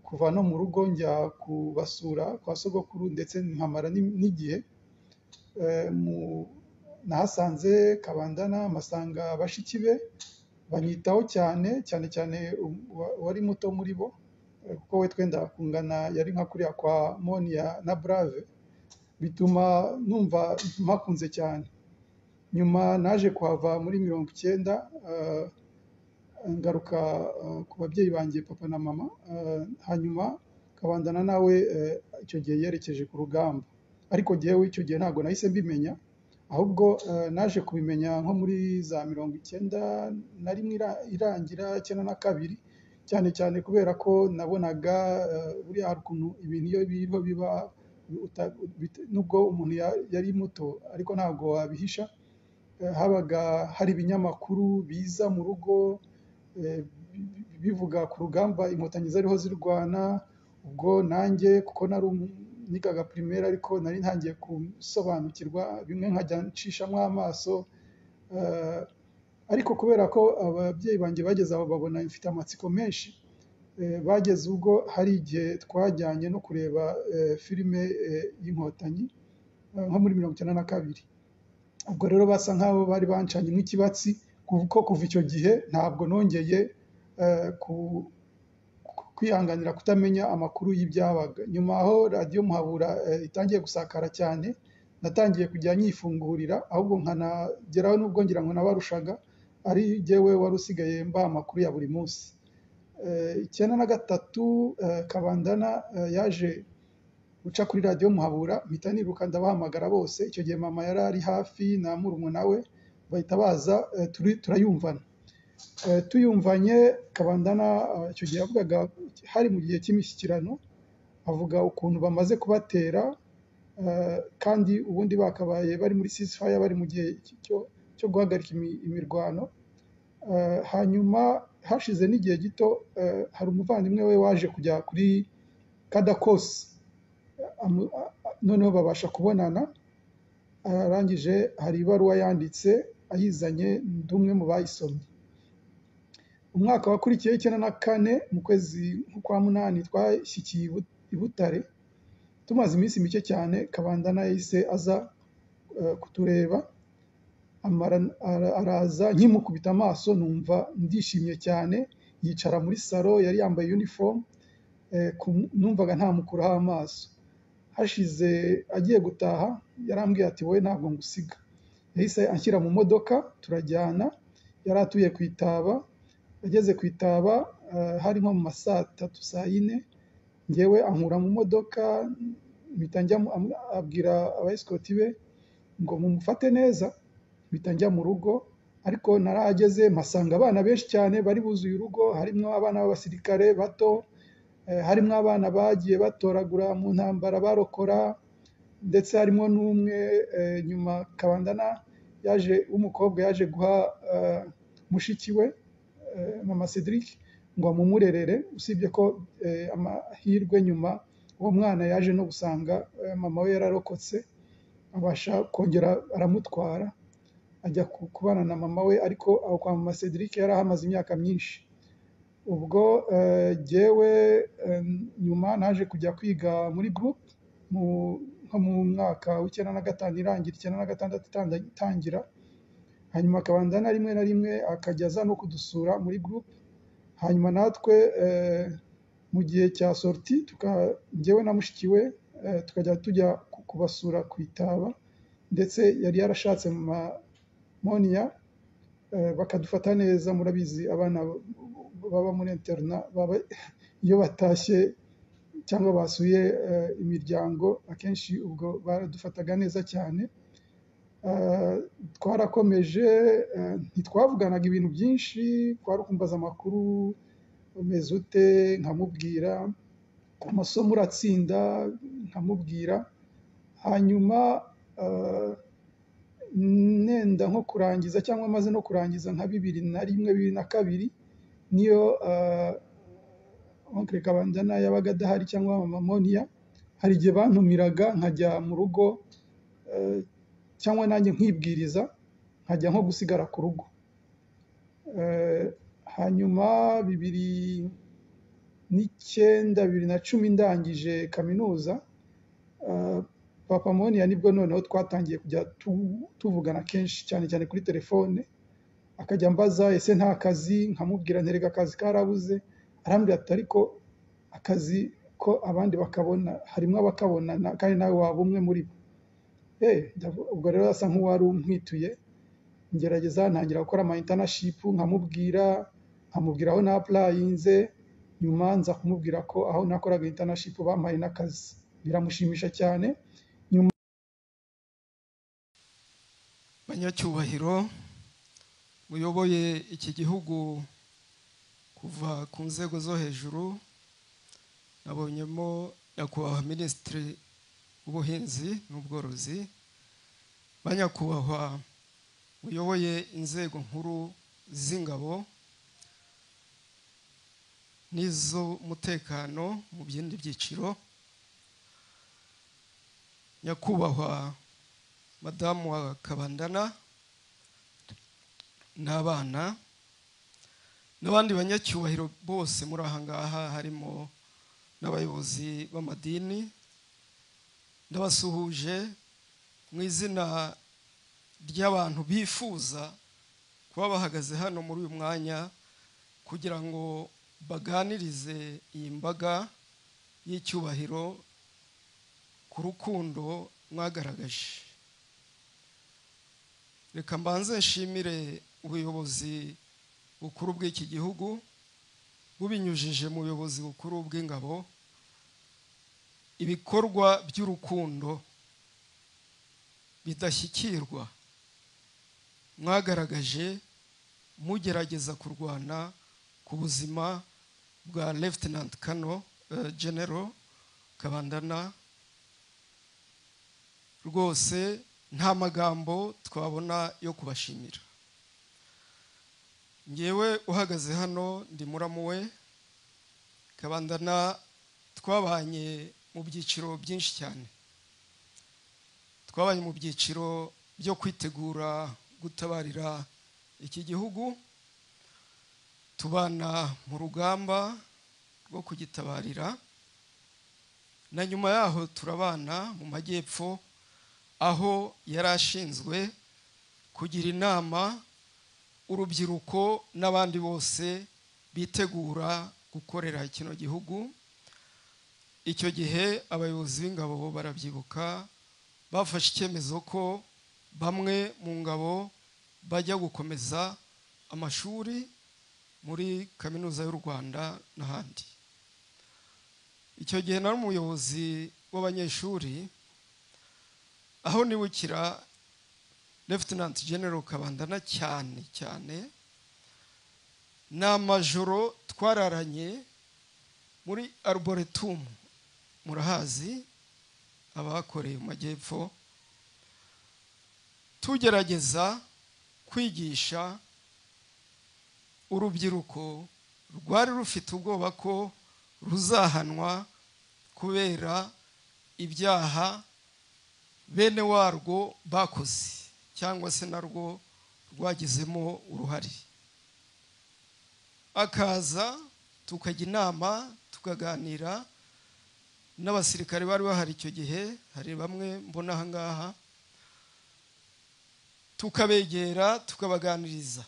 kuva no mu rugo njya kubasura kwa sogokuru, ndetse nkamara n'igihe. Nahasanze Kabandana, mpasanga bashiki be banyitaho cyane cyane cyane uwari muto muri bo, kuko we twenda kungana, yari nka kuriya kwa Monia na Brave, bituma numva mpakunze cyane. Nyuma naje kuhava muri 90, ngaruka ku babyeyi banjye, papa na mama. Hanyuma Kabandana nawe icyo gihe yerekeje ku rugamba, ariko jyewe icyo gihe ntabwo nahise mbimenya, ahubwo naje kubimenya nko muri za 91 irangira 92, cyane cyane kubera ko nabonaga buriya hari ukuntu ibintu iyo biriho biba, nubwo umuntu yari muto ariko ntabwo wabihisha. Habaga hari ibinyamakuru biza mu rugo bivuga ku rugamba Inkotanyi zariho zirwana. Ubwo nanjye kuko nari nigaga primaire, ariko nari ntangiye gusobanukirwa bimwe, nkajya ncishamo amaso. Ariko kubera ko ababyeyi banjye bageze aho babona mfite amatsiko menshi, bageze ubwo hari igihe twajyanye no kureba filime y'Inkotanyi nko muri 92. Ubwo rero basa nkaho bari bancanye nk'ikibatsi, kuko kuva icyo gihe ntabwo nongeye kwihanganira kutamenya amakuru y'ibyabaga. Nyuma aho Radiyo Muhabura itangiye gusakara cyane, natangiye kujya nyifungurira, ahubwo nkanageraho n'ubwo ngira ngo nabarushaga, ari jyewe wari usigaye mbaha amakuru ya buri munsi. 93 Kabandana yaje uca kuri radiyo Muhabura, mpita niruka ndabahamagara bose. Icyo gihe mama yari ari hafi na murumuna we, bahita baza, turayumvana. Tuyumvanye Kabandana, icyo gihe yavugaga hari mu gihe cy'imishyikirano, avuga ukuntu bamaze kubatera, kandi ubundi bakabaye bari muri ceasefire, bari mu gihe cyo guhagarika imirwano. Hanyuma hashize n'igihe gito, hari umuvandimwe we waje kujya kuri Kadakosi, noneho babasha kubonana. Arangije hari ibaruwa yanditse ayizanye, ndi umwe mu bayisomye. Umwaka wakurikiyeho 94 mu kwezi kwa 8 twashyikiye i Butare, tumaze iminsi mike cyane Kabandana yahise aza kutureba, araza nkimukubita amaso numva ndishimye cyane. Yicara muri salo, yari yambaye uniform, numvaga ntamukuraho amaso. Hashize agiye gutaha yarambwiye ati wowe ntabwo ngusiga. Yahise anshyira mu modoka turajyana, yari atuye ku Itaba. Ageze ku Itaba hari nko mu ma saa 3 saa 4, njyewe ankura mu modoka, mpita njya abwira abayesikoti be ngo mumufate neza, mpita njya mu rugo. Ariko narahageze mpasanga abana benshi cyane bari buzuye urugo, harimo abana b'abasirikare bato, harimo abana bagiye batoragura mu ntambara barokora, ndetse harimo n'umwe nyuma Kabandana yaje w'umukobwa yaje guha mushiki we mama Cedric ngo amumurerere, usibye ko amahirwe nyuma uwo mwana yaje no gusanga mama we yararokotse, abasha kongera aramutwara ajya kubana na mama we. Ariko aho kwa mama Cedric yari ahamaze imyaka myinshi. Ubwo jyewe nyuma naje kujya kwiga muri group nko mu mwaka w'95 irangira, 96 itangira. Hanyuma Kabandana rimwe na rimwe akajya aza no kudusura muri group. Hanyuma natwe mu gihe cya sortie njyewe na mushiki we tukajya tujya kubasura ku Itaba, ndetse yari yarashatse mu Monia, bakadufata neza. Murabizi abana baba muri interna baba iyo batashye cyangwa basuye imiryango akenshi ubwo baradufataga neza cyane. Twarakomeje, ntitwavuganaga ibintu byinshi, kwari ukumbaza amakuru, umeze ute, nkamubwira, amasomo uratsinda, nkamubwira. Hanyuma nenda nko kurangiza cyangwa maze no kurangiza nka 2001 2002, niyo Oncle Kabandana yabaga adahari cyangwa mama Monia, hari igihe bantumiraga nkajya mu rugo, cyangwa nanjye nkibwiriza nkajya nko gusigara ku rugo. Hanyuma 2009 2010 ndangije kaminuza, papa Monia nibwo noneho twatangiye kujya tuvugana kenshi cyane cyane kuri telefone, akajya ambaza ese nta kazi, nkamubwira nterega akazi karabuze. Arambwira ati ariko akazi ko abandi bakabona, harimo abakabona kandi nawe waba umwe muri bo. Ubwo rero asa nk'uwari umwituye, ngerageza ntangira gukora ama internship, nkamubwira aho na applyinze. Nyuma nza kumubwira ko aho nakoraga internship bampaye n'akazi, biramushimisha cyane. Nyuma banyacyubahiro muyoboye iki gihugu kuva ku nzego zo hejuru, nabonyemo nyakubahwa Minisitiri w'Ubuhinzi n'Ubworozi, banyakubahwa muyoboye inzego nkuru z'ingabo n'iz'umutekano mu bindi byiciro, nyakubahwa Madamu wa Kabandana n'abana n'abandi banyacyubahiro bose muri aha ngaha, harimo n'abayobozi b'amadini, ndabasuhuje mu izina ry'abantu bifuza kuba bahagaze hano muri uyu mwanya kugira ngo baganirize iyi mbaga y'icyubahiro ku rukundo mwagaragaje. Reka mbanze nshimire ubuyobozi bukuru bw'iki gihugu bubinyujije mu buyobozi bukuru bw'ingabo, Ibikorwa by'urukundo bidashyikirwa mwagaragaje mugerageza kurwana ku buzima bwa Lieutenant Colonel General Kabandana, rwose nta magambo twabona yo kubashimira. Ngewe uhagaze hano ndi muramu we Kabandana, twabanye mu byiciro byinshi cyane. Twabanye mu byiciro byo kwitegura gutabarira iki gihugu, tubana mu rugamba rwo kugitabarira, na nyuma yaho turabana mu majyepfo aho yari ashinzwe kugira inama urubyiruko n'abandi bose bitegura gukorera kino gihugu. Icyo gihe abayobozi b'ingabo barabyibuka, bafashe icyemezo ko bamwe mu ngabo bajya gukomeza amashuri muri Kaminuza y'u Rwanda n'ahandi. Icyo gihe nari umuyobozi w'abanyeshuri, aho nibukira Lieutenant General Kabandana cyane cyane ni amajoro twararanye muri Arboretum, murahazi abakoreye mu majyepfo, tugerageza kwigisha urubyiruko rwari rufite ubwoba ko ruzahanwa kubera ibyaha bene warwo bakoze cyangwa se narwo rwagizemo uruhare. Akaza tukajya inama, tukaganira n'abasirikare bari bahari icyo gihe, hari bamwe mbona aha ngaha, tukabegera tukabaganiriza.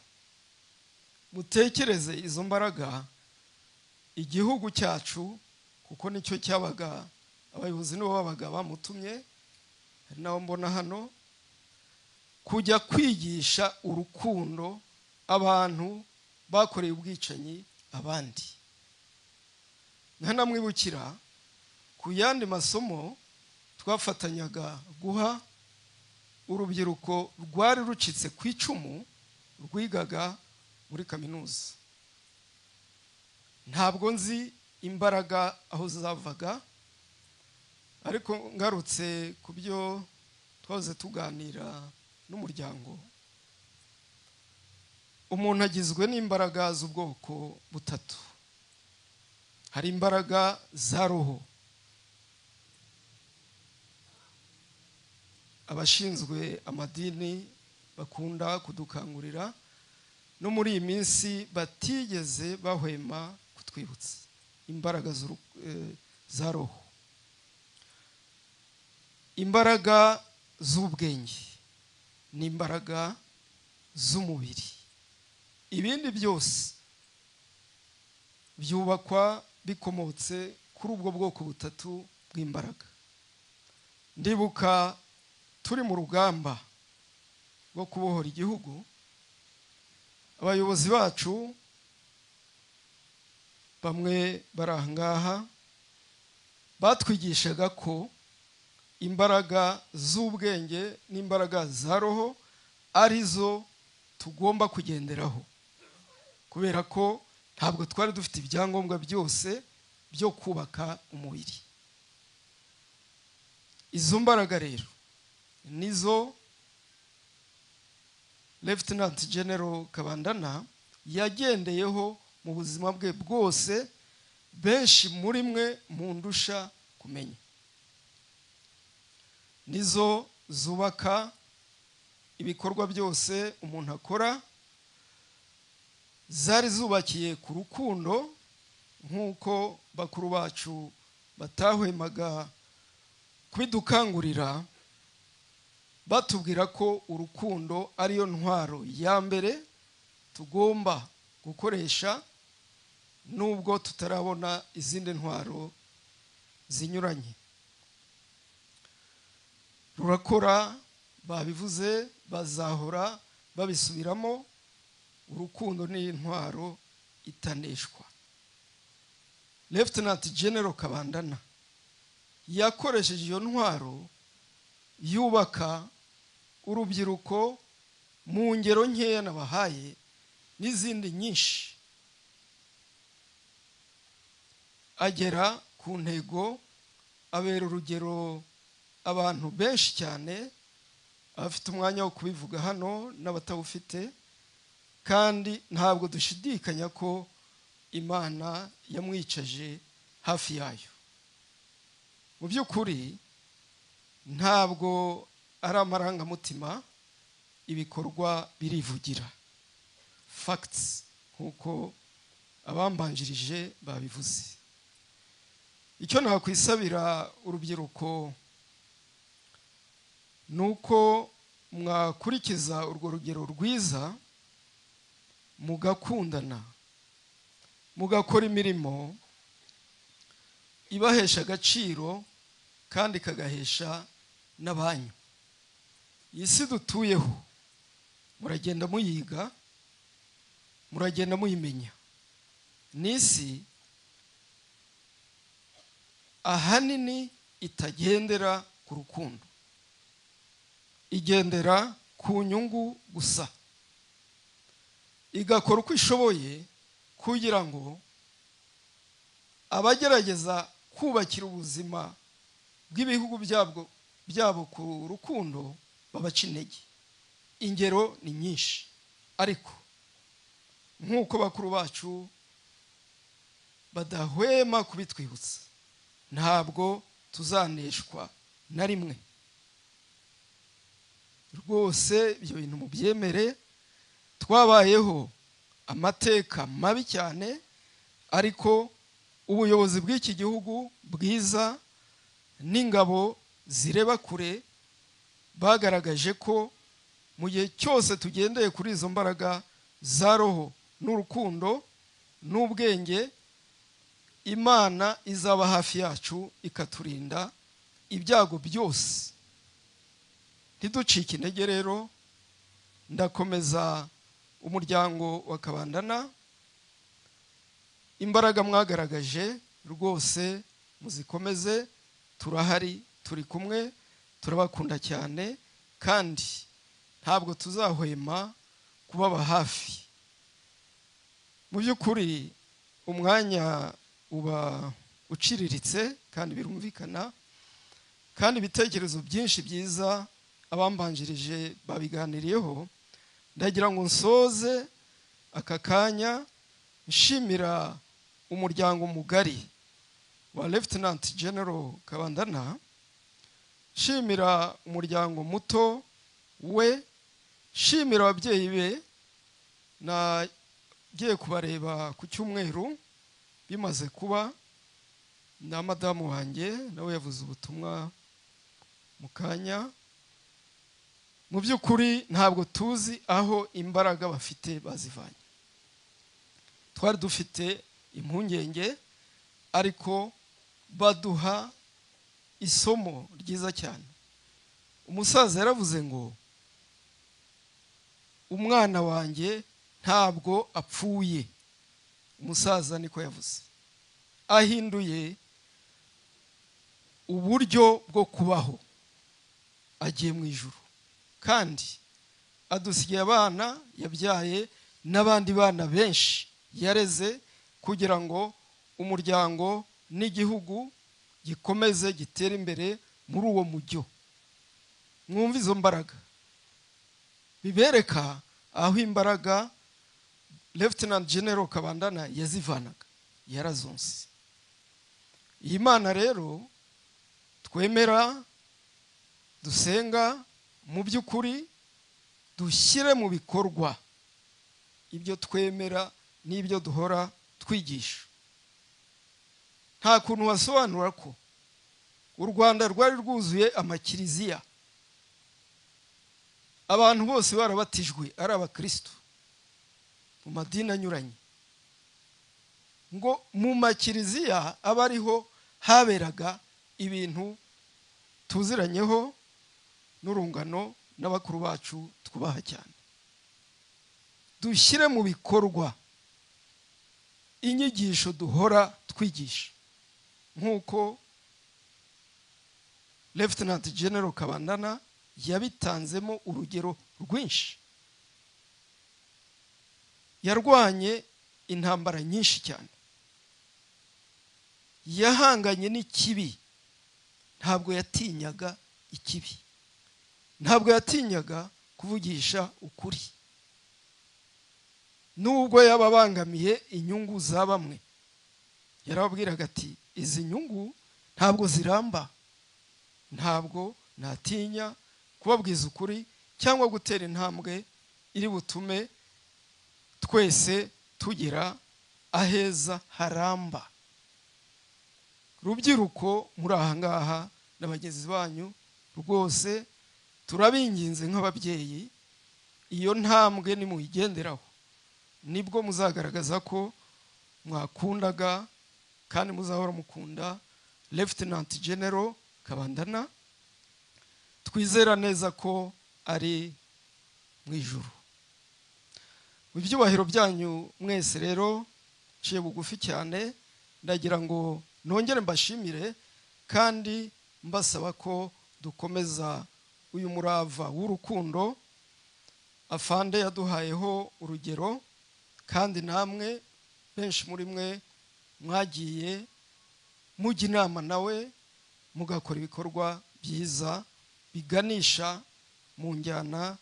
Mutekereze izo mbaraga igihugu cyacu, kuko nicyo cyabaga abayobozi nibo babaga bamutumye, hari n'abo mbona hano, kujya kwigisha urukundo abantu bakoreye ubwicanyi abandi. Nkanamwibukira ku yandi masomo twafatanyaga guha urubyiruko rwari rucitse ku icumu rwigaga muri kaminuza. Ntabwo nzi imbaraga aho zavaga, ariko ngarutse ku byo twahoze tuganira n'umuryango, umuntu agizwe n'imbaraga z'ubwoko butatu. Hari imbaraga za roho, abashinzwe amadini bakunda kudukangurira, no muri iyi minsi batigeze bahwema kutwibutsa imbaraga za roho. Imbaraga z'ubwenge n'imbaraga z'umubiri. Ibindi byose byubakwa bikomotse kuri ubwo bwoko butatu bw'imbaraga. Ndibuka turi mu rugamba rwo kubohora igihugu, abayobozi bacu bamwe bari aha ngaha batwigishaga ko imbaraga z'ubwenge n'imbaraga za roho arizo tugomba kugenderaho, kubera ko ntabwo twari dufite ibyangombwa byose byo kubaka umubiri. Izo mbaraga rero nizo Lieutenant General Kabandana yagendeyeho mu buzima bwe bwose, benshi muri mwe mundusha kumenya. Nizo zubaka ibikorwa byose umuntu akora, zari zubakiye ku rukundo nk'uko bakuru bacu batahwemaga kubidukangurira, batubwira ko urukundo ariyo ntwaro ya mbere tugomba gukoresha, nubwo tutarabona izindi ntwaro zinyuranye. Rurakora, babivuze, bazahora babisubiramo, urukundo ni intwaro itaneshwa. Lieutenant General Kabandana Yakoresheje iyo ntwaro yubaka urubyiruko mu ngero nkeya nabahaye n'izindi nyinshi, agera ku ntego, abera urugero abantu benshi cyane, abafite umwanya wo kubivuga hano n'abatawufite, kandi ntabwo dushidikanya ko Imana yamwicaje hafi yayo. Mu by'ukuri ntabwo ari amarangamutima, ibikorwa birivugira, facts nk'uko abambanjirije babivuze. Icyo nakwisabira urubyiruko ni uko mwakurikiza urwo rugero rwiza, mugakundana, mugakora imirimo ibahesha agaciro kandi ikagahesha n'abanyu. Iyi si dutuyeho muragenda muyiga, muragenda muyimenya. Ni isi ahanini itagendera ku rukundo, igendera ku nyungu gusa, igakora uko ishoboye kugira ngo abagerageza kubakira ubuzima bw'ibihugu byabo ku rukundo babaca intege. Ingero ni nyinshi, ariko nk'uko bakuru bacu badahwema kubitwibutsa, ntabwo tuzaneshwa na rimwe. Rwose ibyo bintu mubyemere. Twabayeho amateka mabi cyane, ariko ubuyobozi bw'iki gihugu bwiza n'ingabo zireba kure bagaragaje ko mu gihe cyose tugendeye kuri izo mbaraga za roho n'urukundo n'ubwenge, Imana izaba hafi yacu ikaturinda ibyago byose. Ntiducike intege rero. Ndakomeza umuryango wa Kabandana, imbaraga mwagaragaje rwose muzikomeze, turahari, turi kumwe, turabakunda cyane, kandi ntabwo tuzahwema kubaba hafi. Mu by'ukuri umwanya uba uciriritse kandi birumvikana, kandi ibitekerezo byinshi byiza abambanjirije babiganiriyeho. Ndagira ngo nsoze aka kanya nshimira umuryango mugari wa Lieutenant General Kabandana, nshimira umuryango muto we, nshimira ababyeyi be nagiye kubareba ku cyumweru bimaze kuba, na madamu wanjye nawe yavuze ubutumwa mu kanya. Mu by'ukuri ntabwo tuzi aho imbaraga bafite bazivanye. Twari dufite impungenge, ariko baduha isomo ryiza cyane. Umusaza yaravuze ngo umwana wanjye ntabwo apfuye. Umusaza niko yavuze, ahinduye uburyo bwo kubaho, agiye mu ijuru, kandi adusigiye abana yabyaye n'abandi bana benshi yareze, kugira ngo umuryango n'igihugu gikomeze gitere imbere muri uwo mujyo. Mwumve izo mbaraga bibereka aho imbaraga Lieutenant General Kabandana yazivanaga, yarazonse. Iyi Mana rero twemera, dusenga, mu by'ukuri dushyire mu bikorwa ibyo twemera n'ibyo duhora twigisha. Nta kuntu wasobanura ko u Rwanda rwari rwuzuye amakiriziya, abantu bose barabatijwe ari abakristo mu madini anyuranye, ngo mu makiriziya aba ariho haberaga ibintu tuziranyeho n'urungano n'abakuru bacu twubaha cyane. Dushyire mu bikorwa inyigisho duhora twigisha, nk'uko Lieutenant General Kabandana yabitanzemo urugero rwinshi. Yarwanye intambara nyinshi cyane, yahanganye n'ikibi, ntabwo yatinyaga ikibi, ntabwo yatinyaga kuvugisha ukuri, nubwo yababangamiye inyungu za bamwe. Yarababwiraga ati izi nyungu ntabwo ziramba, ntabwo natinya kubabwiza ukuri cyangwa gutera intambwe iri butume twese tugera aheza haramba. Rubyiruko muri aha ngaha na bagenzi banyu, rwose turabinginze nk'ababyeyi, iyo ntambwe nimuyigenderaho nibwo muzagaragaza ko mwakundaga kandi muzahora mukunda Lieutenant General Kabandana. Twizera neza ko ari mu ijuru. Mu byubahiro byanyu mwese rero, nciye bugufi cyane, ndagira ngo nongere mbashimire kandi mbasaba ko dukomeza uyu murava w'urukundo afande yaduhayeho urugero, kandi namwe benshi muri mwe mwagiye mujya inama nawe mugakora ibikorwa byiza biganisha mu njyana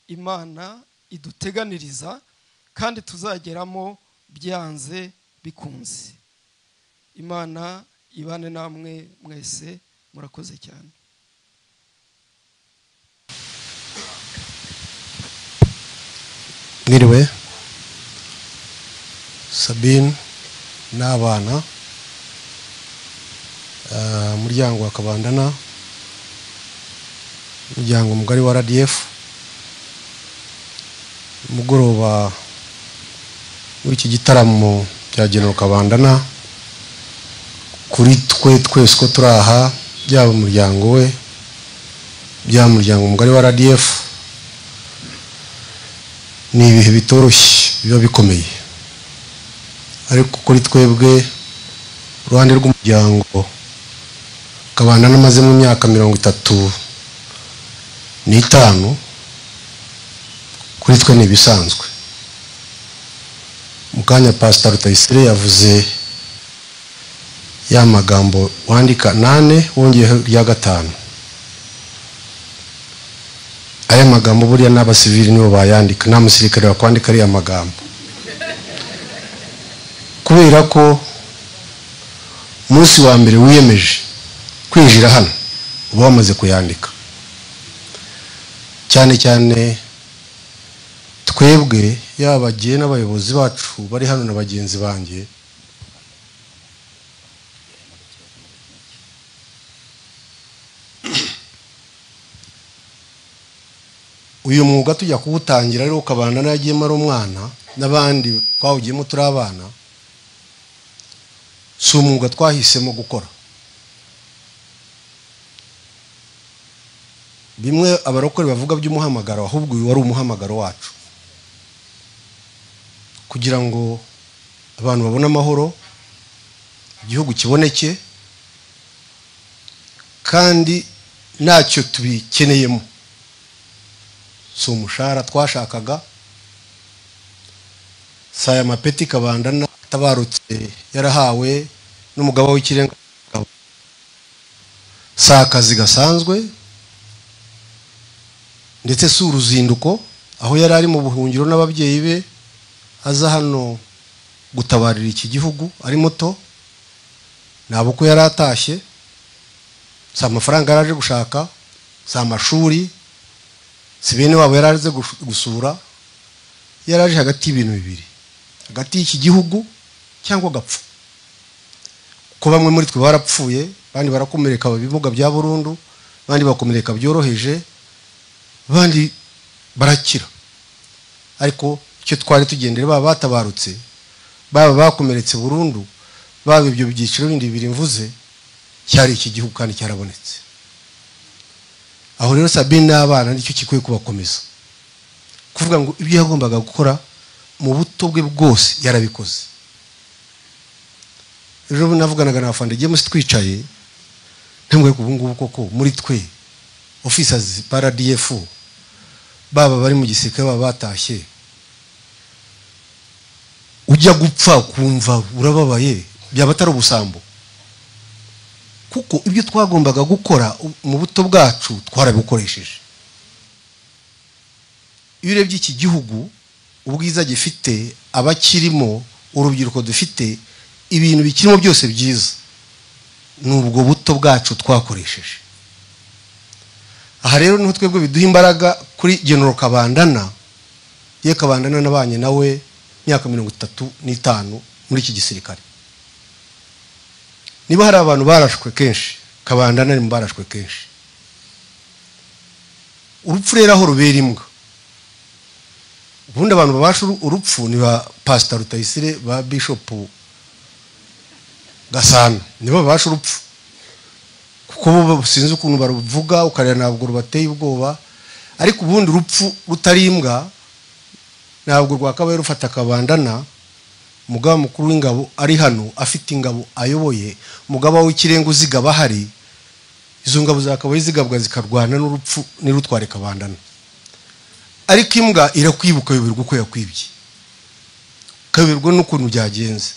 Imana iduteganiriza kandi tuzageramo byanze bikunze. Imana ibane namwe mwese, murakoze cyane. Mwiriwe Sabine n'abana, umuryango wa Kabandana, umuryango mugari wa RDF. Umugoroba w'iki gitaramo cya General Kabandana, kuri twe twese ko turi aha, byaba umuryango we, byaba umuryango mugari wa RDF, ni ibihe bitoroshye biba bikomeye, ariko kuri twebwe uruhande rw'umuryango Kabandana amaze mu myaka 35, kuri twe ni ibisanzwe. Mu kanya Pastor Rutayisire yavuze ya magambo wandika 8 wongeyeho rya 5. Aya magambo buriya n'abasivili nibo bayandika, nta musirikare wakwandika ariya magambo, kubera ko umunsi wa mbere wiyemeje kwinjira hano uba wamaze kuyandika. Cyane cyane twebwe yaba abagiye n'abayobozi bacu bari hano na bagenzi banjye, uyu mwuga tujya kuwutangira rero Kabandana yagiyemo ari umwana n'abandi twawugiyemo turi abana, si umwuga twahisemo gukora. Bimwe abarokore bavuga by'umuhamagaro, ahubwo uyu wari umuhamagaro wacu, kugira ngo abantu babone amahoro, igihugu kiboneke, kandi ntacyo tubikeneyemo. Si umushahara twashakaga, si aya mapeti Kabandana atabarutse yarahawe n'umugaba w'ikirenga, si akazi gasanzwe, ndetse si uruzinduko aho yari ari mu buhungiro n'ababyeyi be, aza hano gutabarira iki gihugu ari muto, ntabwo ko yari atashye, si amafaranga yari aje gushaka, si amashuri, si bene wabo yari aje gusura, yari aje hagati y'ibintu bibiri, hagati y'iki gihugu cyangwa agapfa. Kuko bamwe muri twe barapfuye, abandi barakomereka ibimuga bya burundu, abandi bakomereka byoroheje, abandi barakira. Ariko icyo twari tugendera, baba batabarutse, baba bakomeretse burundu, baba ibyo byiciro bindi bibiri mvuze, cyari iki gihugu kandi cyarabonetse. Aho rero Sabine n'abana nicyo gikwiye kubakomeza, kuvuga ngo ibyo yagombaga gukora mu buto bwe bwose yarabikoze. Ejo navuganaga na Afande James twicaye, Ndamubwira ko ubu ngubu koko muri twe officers ba RDF baba bari mu gisirikare, baba batashye, ujya gupfa kumva urababaye, byaba atari ubusambo? Kuko ibyo twagombaga gukora mu buto bwacu twarabukoresheje. Iyo urebye iki gihugu, ubwiza gifite, abakirimo, urubyiruko dufite, ibintu bikirimo byose byiza, ni ubwo buto bwacu twakoresheje. Aha rero niho twebwe biduha imbaraga kuri General Kabandana. Ye Kabandana nabanye nawe imyaka 35 muri iki gisirikare. Niba hari abantu barashwe kenshi, Kabandana ni mu barashwe kenshi. Urupfu rero aho rubera imbwa, ubundi abantu babasha urupfu ni ba Pastor Rutayisire, ba Bishop Gasana, nibo babasha urupfu, kuko bo sinzi ukuntu baruvuga ukareba ntabwo rubateye ubwoba. Ariko ubundi urupfu rutari imbwa ntabwo rwakabaye rufata Kabandana, umugaba mukuru w'ingabo ari hano, afite ingabo ayoboye, umugaba w'ikirenga uzigaba ahari, izo ngabo zakabaye zigabwa zikarwana n'urupfu nirutware Kabandana. Ariko imbwa irakwibuka, ukayoberwa uko yakwibye, ukayoberwa n'ukuntu byagenze.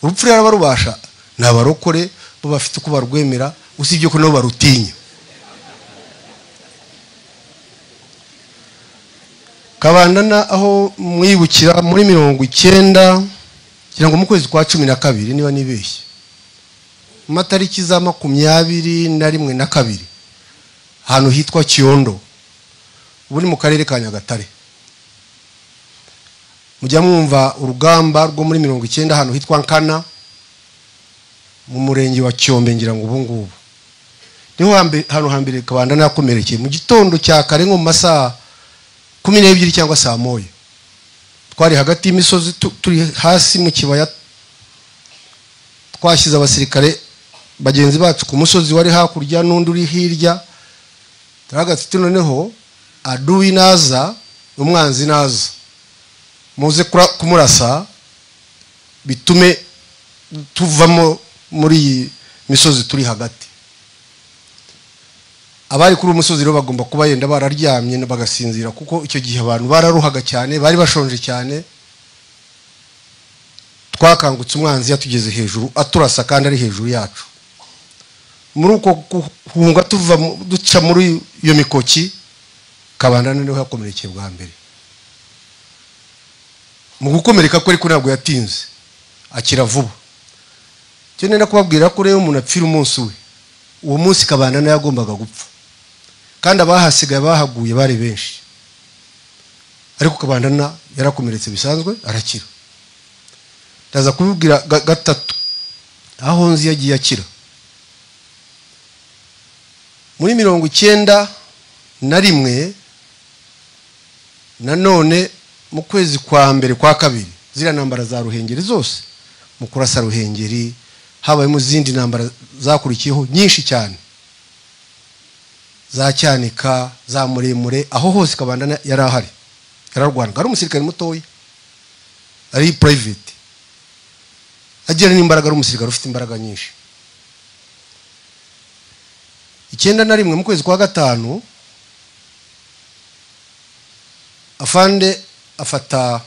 Urupfu rero abarubasha ni abarokore, bo bafite uko barwemera, usibye ko nabo barutinya. Kabandana aho mwibukira muri 90, ngira ngo mu kwezi kwa 12 niba nibeshye, mu matariki za 21 na 2, ahantu hitwa Kiyondo, ubu ni mu karere ka Nyagatare. Mujya mwumva urugamba rwo muri 90 ahantu hitwa Nkana mu murenge wa Cyombe, ngira ngo ubu ngubu niho hano hambere Kabandana yakomerekeye mu gitondo cya kare nko mu masaha 12 cyangwa saa 1. Twari hagati y'imisozi, turi hasi mu kibaya, twashyize abasirikare bagenzi bacu ku musozi wari hakurya n'undi uri hirya. Turavuga tuti noneho aduyi naza, umwanzi naza, muze kumurasa bitume tuvamo muri iyi misozi turi hagati. Abari kuri umusozi rero bagomba kuba yenda bararyamye bagasinzira, kuko icyo gihe abantu bararuhaga cyane, bari bashonje cyane. Twakangutse umwanzi yatugeze hejuru aturasa, kandi ari hejuru yacu. Muri uko guhunga tuva duca muri iyo mikoki, Kabandana niho yakomerekeye bwa mbere. Mu gukomereka kwe ariko ntabwo yatinze, akira vuba. Cyo nenda kubabwira ko rero umuntu apfira umunsi we, uwo munsi Kabandana yagombaga gupfa, kandi abahasigaye bahaguye bari benshi. Ariko Kabandana yarakomeretse bisanzwe arakira. Ndaza kubibwira gatatu aho nzi yagiye akira. Muri 91 nanone mu kwezi kwa mbere kwa kabiri, ziriya ntambara za Ruhengeri zose, mu kurasa Ruhengeri habayemo izindi ntambara zakurikiyeho nyinshi cyane, za Cyanika, za Muremure, aho hose Kabandana yari ahari, yararwanaga. Ari umusirikare mutoya, ari private, agira n'imbaraga, ari umusirikare ufite imbaraga nyinshi. 91 mu kwezi kwa 5, afande afata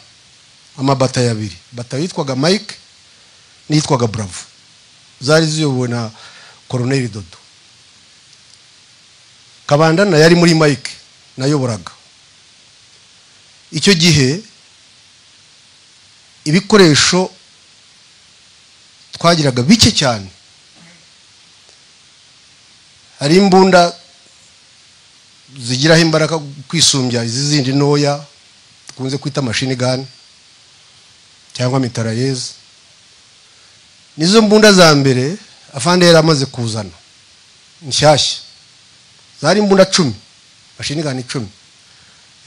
amabatayo abiri, batayo yitwaga Mike n'iyitwaga Bravo, zari ziyobowe na Colonel Dodo. Kabandana yari muri Mike nayoboraga. Icyo gihe ibikoresho twagiraga bike cyane, hari imbunda zigiraho imbaraga kwisumbya izi zindi ntoya dukunze kwita machine gun cyangwa mitrailleuse. Nizo mbunda za mbere afande yari amaze kuzana nshyashya, zari imbunda 10, machine gun 10,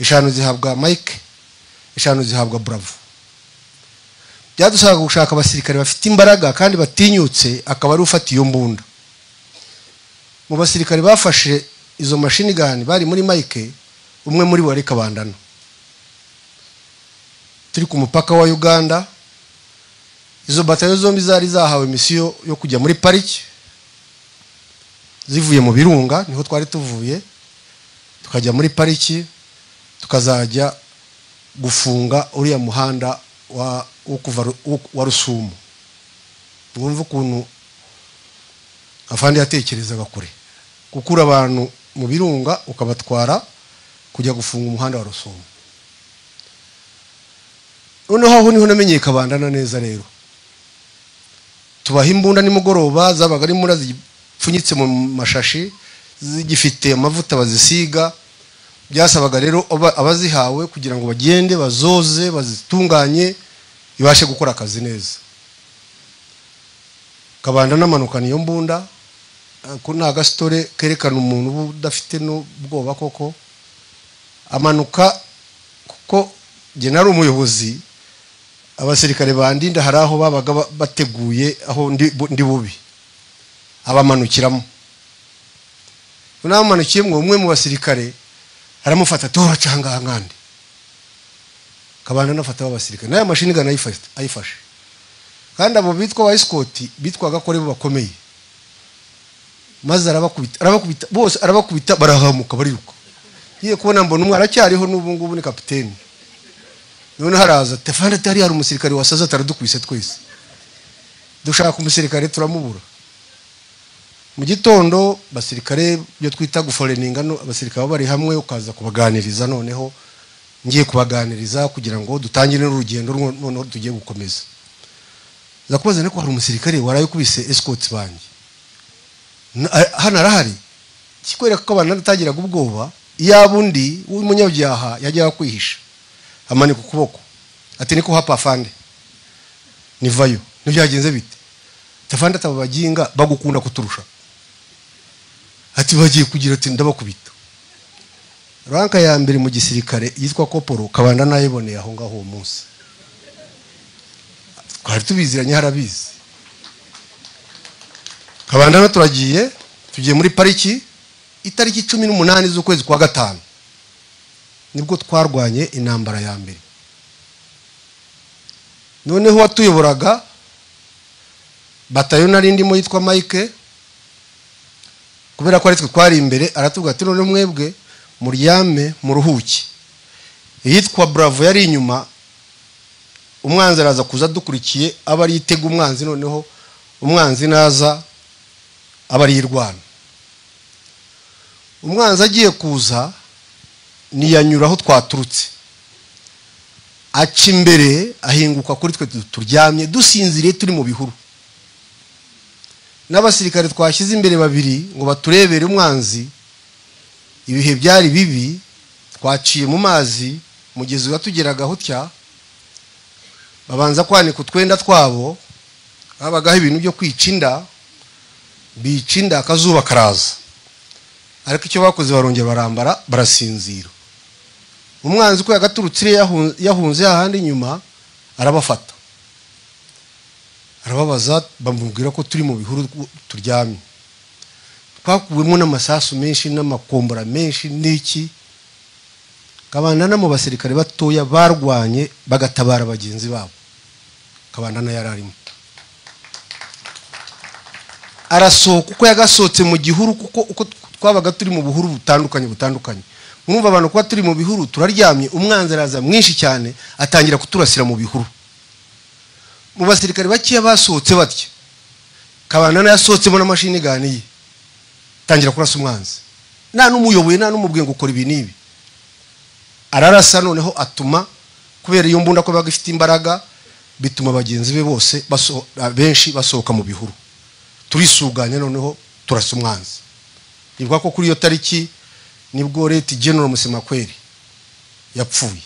5 zihabwa Mike, 5 zihabwa Bravo. Byadusabaga gushaka abasirikare bafite imbaraga kandi batinyutse, akaba ari ufata iyo mbunda. Mu basirikare bafashe izo machine gun bari muri Mike, umwe muri bo ari Kabandana. Turi ku mupaka wa Uganda, izo batayo zombi zari zahawe misiyo yo kujya muri pariki. Zivuye mu birunga niho twari tuvuye, tukajya muri pariki, tukazajya gufunga uriya muhanda wa kuva wa Rusumo. Mwumva ukuntu afande yatekerezaga kure, gukura abantu mu birunga ukabatwara kujya gufunga umuhanda wa Rusumo. Noneho aho niho namenyeye Kabandana neza rero. Tubaha imbunda nimugoroba, zabaga ari imbunda zipfunyitse mu mashashi zigifite amavuta bazisiga. Byasabaga rero abazihawe kugira ngo bagende bazoze bazitunganye ibashe gukora akazi neza. Kabandana amanukana iyo mbunda, ko nta gasitore kerekana umuntu udafite n'ubwoba koko. Amanuka kuko jye nari umuyobozi, abasirikare bandinda hari aho babaga bateguye aho ndi bubi, abamanukiramo. Namanukiyemo umwe mu basirikare aramufata tora cyangwa nkande. Kabandana afata abasirikare nayo mashini gana ayifashe. Kandi abo bitwa ba escort bitwaga ko ari bo bakomeye. Maze arabakubita bose, arabakubita barahamuka bariruka. Ngiye kubona mbona umwe aracyariho n'ubu ngubu ni kapiteni. None haraza Tefane atari hari umusirikare wasaza ataradukubise twese. Dushaka umusirikare turamubura. Mu gitondo basirikare byo twita guforeninga no abasirikare bari hamwe ukaza kubaganiriza. Noneho ngiye kubaganiriza kugira ngo dutangire n'urugendo noneho tugiye gukomeza. Zakubaza nako hari umusirikare warayikubise escorts banjye. Hano arahari. Kikwereka ko abantu natagiraga ubwoba, yabundi w'umunyabyaha yajyaga kwihisha amanika ukuboko ati niko hapa afande nivayo. Ntibyagenze bite? Tafande atabaginga bagukunda kuturusha. Ati bagiye kugira ati ndabakubita. Ranka ya mbere mu gisirikare yitwa Koporo, Kabanda nayiboneye aho ngaho uwo munsi. Twari tubiziranye harabizi. Kabandana turagiye, tugiye muri pariki itariki 18 z'ukwezi kwa 5. Nibwo twarwanye intambara ya mbere. Noneho watuyoboraga batayo nari ndimo yitwa Mike, kubera ko ari twe twari imbere, aratubwira ati none mwebwe muryame muruhuke. Yitwa Bravo yari inyuma, umwanzi araza kuza dukurikiye, aba ari itega umwanzi, noneho umwanzi naza aba ari irwana. Umwanzi agiye kuza niyanyura aho twaturutse, aca imbere ahinguka kuri twe turyamye dusinziriye turi mu bihuru. N'abasirikare twashyize imbere babiri ngo baturebere umwanzi. Ibihe byari bibi, twaciye mu mazi, mugezi watugeraga hutya, babanza kwanika utwenda twabo, habagaho ibintu byo kwica inda, bica inda akazuba karaza. Ariko icyo bakoze barongera barambara barasinzira. Umwanzi ko yagaturutse yahunze ahandi inyuma arabafata, arababaza, bamubwira ko turi mu bihuru turyamye. Twakuwemo n'amasasu menshi n'amakombora menshi n'iki. Kabandana mu basirikare batoya barwanye bagatabara bagenzi babo, Kabandana yararimo. Arasohoka uko yagasohotse mu gihuru, kuko uko twabaga turi mu buhuru butandukanye. Murumva abantu kuba turi mu bihuru turaryamye, umwanzi araza mwinshi cyane atangira kuturasira mu bihuru. Mu basirikare bakiya basohotse batya, Kabandana yasohotsemo n'amashini ganiye, tangira kurasa umwanzi. Nta n'umuyoboye nta n'umubwiye ngo ukora ibi n'ibi. Ararasa noneho atuma, kubera iyo mbunda ko baga ifite imbaraga, bituma bagenzi be bose benshi basohoka mu bihuru. Turisuganya noneho turasa umwanzi. Nibuka ko kuri iyo tariki nibwo Leti General Musemakweli yapfuye,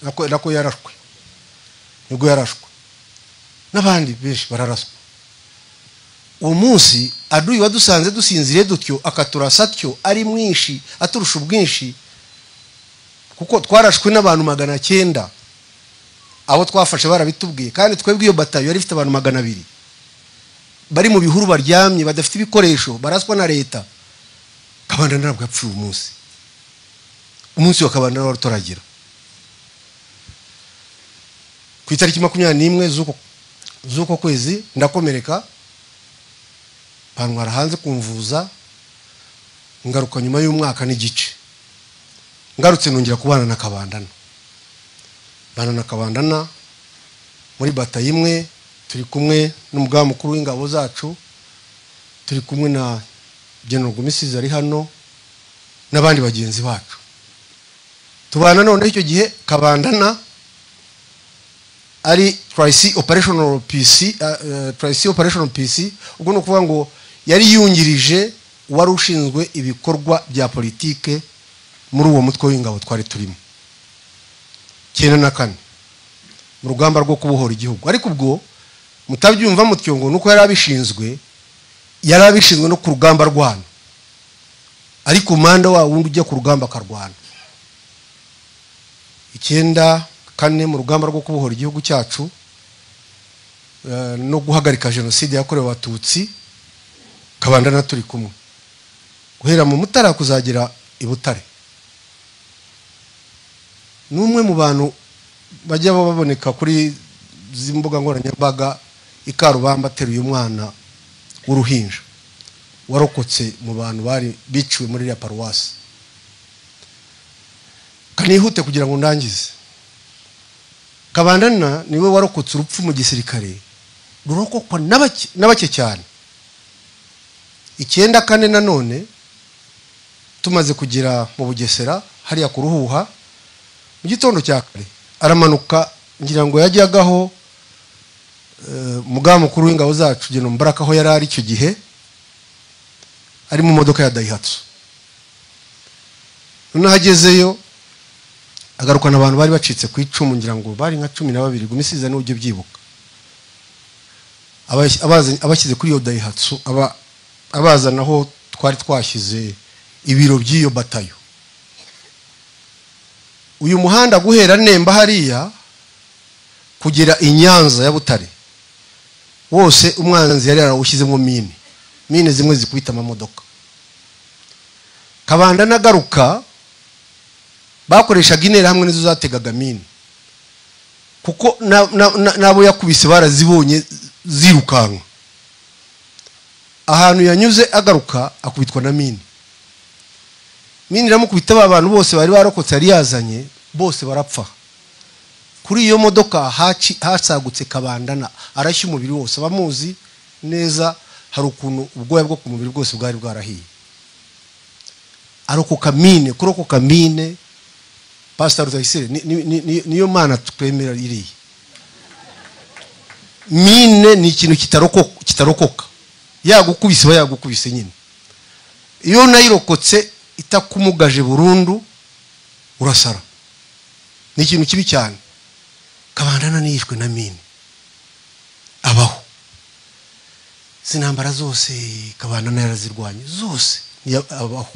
nako yarashwe, nibwo yarashwe n'abandi benshi bararaswa. Uwo munsi aduyi wadusanze dusinziriye dutyo akaturasa atyo, ari mwinshi aturusha ubwinshi, kuko twarashwe n'abantu 900. Abo twafashe barabitubwiye, kandi twebwe iyo batayo yari ifite abantu 200 bari mu bihuru baryamye badafite ibikoresho, baraswa na leta. Kabandana ntabwo yapfuye umunsi. Umunsi wa Kabandana wari utaragira. Ku itariki 21 z'uko kwezi ndakomereka, bantwara hanze kumvuza. Ngaruka nyuma y'umwaka n'igice, ngarutse nongera kubana na Kabandana. Bana na Kabandana muri batayo imwe, turi kumwe n'umugaba mukuru w'ingabo zacu, turi kumwe na General Gumisizi ari hano n'abandi bagenzi bacu. Tubana none icyo gihe Kabandana ari Tri-C Operational PC, Tri-C Operational PC, ubwo ni ukuvuga ngo yari yungirije wari ushinzwe ibikorwa bya politike muri uwo mutwe w'ingabo twari turimo 94 mu rugamba rwo kubohora igihugu. Ariko ubwo mutabyumva mutyo ngo nuko yari abishinzwe no ku rugamba rwana, ariko manda wa wundi ujya ku rugamba akarwana. 94 mu rugamba rwo kubohora igihugu cyacu no guhagarika jenoside yakorewe Abatutsi, Kabandana turi kumwe guhera mu Mutara kuzagera i Butare. N'umwe mu bantu bajya baboneka kuri zimbuga nkoranyambaga ikarubamba ateruye umwana w'uruhinja warokotse mu bantu bari biciwe muri ya paruwasi. Kanihute kugira ngo ndangize, Kabandana niwe warokotse urupfu mu gisirikare rurokokwa n'abake cyane. 94 nanone tumaze kugera mu Bugesera hariya ku Ruhuha, mu gitondo cya kare aramanuka, ngira ngo yajyagaho mugaba mukuru w'ingabo zacu General Mbaraka aho yari ari icyo gihe, ari mu modoka ya Daihatsu. Noneho agezeyo agarukana abantu bari bacitse ku icumu, ngira ngo bari nka 12, Gumisiza niwe ujya ubyibuka. Abashyize kuri iyo Daihatsu, abazana aho twari twashyize ibiro by'iyo batayo. Uyu muhanda guhera Nemba hariya kugera i Nyanza ya Butare wose umwanzi yari yarawushyizemo mine zimwe zikubita amamodoka. Kabanda nagaruka bakoreshaga intera hamwe nizo zategaga mine, kuko nabo yakubise barazibonye zirukanka. Ahantu yanyuze agaruka akubitwa na mine iramukubita, ba bantu bose bari barokotse yari yazanye bose barapfa. Kuri iyo modoka hasagutse Kabandana arashya umubiri wose, abamuzi neza hari ukuntu ubwoya bwo ku mubiri bwose bwari bwarahiye. Arokoka mine, kurokoka mine Pastor Rutayisire niyo mana twemera iriya. Mine ni ikintu kitarokoka, yagukubise ba yagukubise nyine. Iyo nayirokotse itakumugaje burundu urasara, ni ikintu kibi cyane. Kabandana niyishwe na mine abaho. Zinambara zose Kabandana yarazirwanye zose abaho.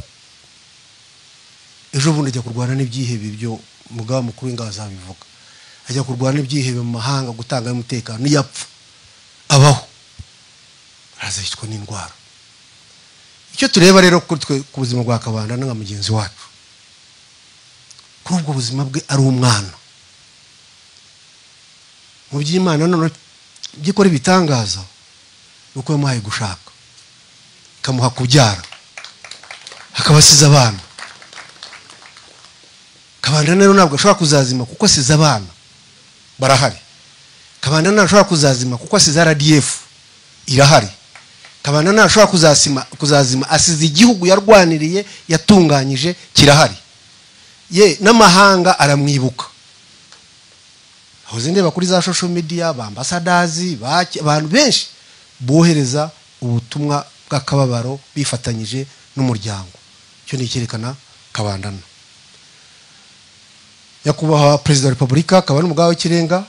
Ejo bundi ajya kurwana n'ibyihebe byo mugaba mukuru w'ingabo azabivuga, ajya kurwana n'ibyihebe mu mahanga gutanga umutekano, yapfa abaho, arazicwa n'indwara. Icyo tureba rero kuri twe ku buzima bwa Kabandana nka mugenzi wacu, kuri ubwo buzima bwe ari umwana mu by'Imana none byikora ibitangaza, nuko yamuhaye gushaka, ikamuha kubyara, akaba asize abana. Kabandana rero ntabwo ashobora kuzazima kuko asize abana barahari. Kabandana ntashobora kuzazima kuko asize RDF irahari. Kabandana ntashobora kuzazima asize igihugu yarwaniriye yatunganyije kirahari. Ye n'amahanga aramwibuka. Ahoze ndeba kuri za social media, ba ambassadors, abantu benshi bohereza ubutumwa bw'akababaro bifatanyije n'umuryango. Cyo ni icyerekana Kabandana. Nyakubahwa Perezida wa Repubulika akaba n'umugaba w'ikirenga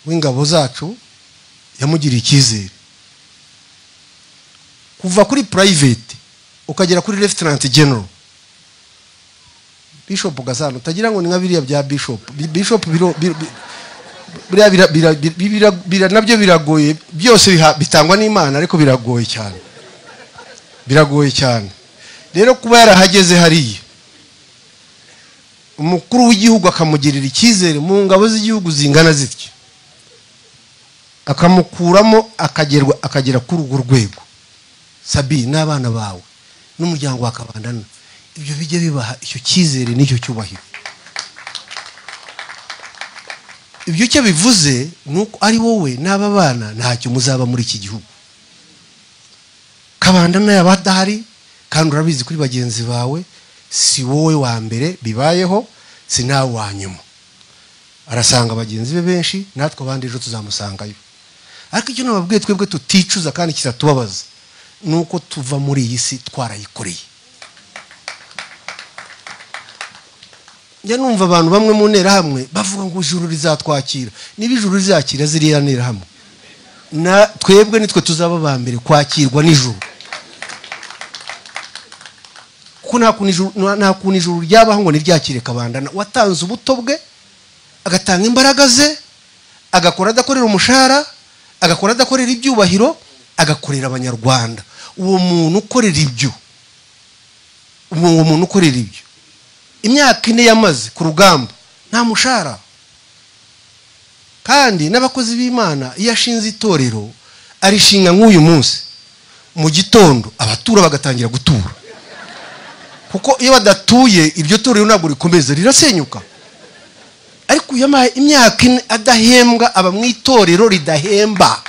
w'ingabo zacu yamugiriye icyizere. Kuva kuri private ukagera kuri Lieutenant General Bishop Gasana, utagira ngo ni nka biriya bya Bishop. Bishop biriya nabyo biragoye, byose bitangwa n'Imana ariko biragoye cyane. Biragoye cyane. Rero kuba yarahageze hariya, umukuru w'igihugu akamugirira icyizere mu ngabo z'igihugu zingana zityo, akamukuramo akagera kuri urwo rwego. Sabi n'abana bawe n'umuryango wa Kabandana, ibyo bijye bibaha icyo cyizere n'icyo cyubahiro. Ibyo icyo bivuze ni uko ari wowe n'aba bana ntacyo muzaba muri iki gihugu. Kabandana yaba adahari, kandi urabizi kuri bagenzi bawe, si wowe wa mbere bibayeho, si nawe wa nyuma. Arasanga bagenzi be benshi, natwe abandi ejo tuzamusangayo. Ariko icyo nababwiye twebwe tuticuza kandi kitatubabaza, ni uko tuva muri iyi si twarayikoreye. Njya numva abantu bamwe mu nterahamwe bavuga ngo ijuru rizatwakira. Niba ijuru rizakira ziriya nterahamwe, na twebwe nitwe tuzaba ba mbere kwakirwa n'ijuru. Kuko nta kuntu ijuru ryabaho ngo ntiryakire Kabandana watanze ubuto bwe, agatanga imbaraga ze, agakora adakorera umushahara, agakora adakorera ibyubahiro, agakorera abanyarwanda. Uwo muntu ukorera ibyo, uwo muntu ukorera ibyo imyaka 4 yamaze ku rugamba nta mushahara. Kandi n'abakozi b'Imana iyo ashinze itorero arishinga nk'uyu munsi mu gitondo, abatura bagatangira gutura, kuko iyo badatuye iryo torero ntabwo rikomeza, rirasenyuka. Ariko imyaka 4 adahembwa, aba mu itorero ridahemba,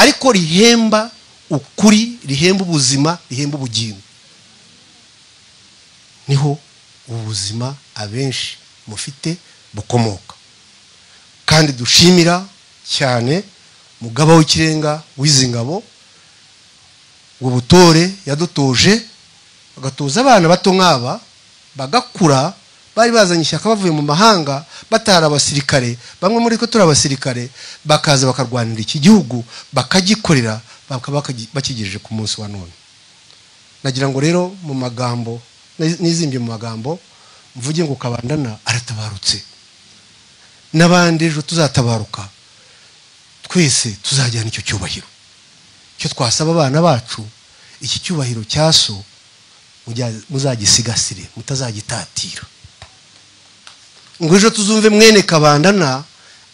ariko rihemba ukuri, rihemba ubuzima, rihemba ubugingo. Niho ubuzima abenshi mufite bukomoka. Kandi dushimira cyane mugaba w'ikirenga w'izi ngabo, ubutore yadutoje, agatoza abana bato nk'aba bagakura, bari bazanye ishyaka bavuye mu mahanga, batari abasirikare, bamwe muri twe turi abasirikare, bakaza bakarwanira iki gihugu, bakagikorera, bakaba bakigejeje ku munsi wa none. Nagira ngo rero mu magambo nizimbye mu magambo mvuge ngo Kabandana aratabarutse, n'abandi ejo tuzatabaruka, twese tuzajyana icyo cyubahiro. Icyo twasaba abana bacu, iki cyubahiro cya so muzagisigasire, mutazagitatira, ngo ejo tuzumve mwene Kabandana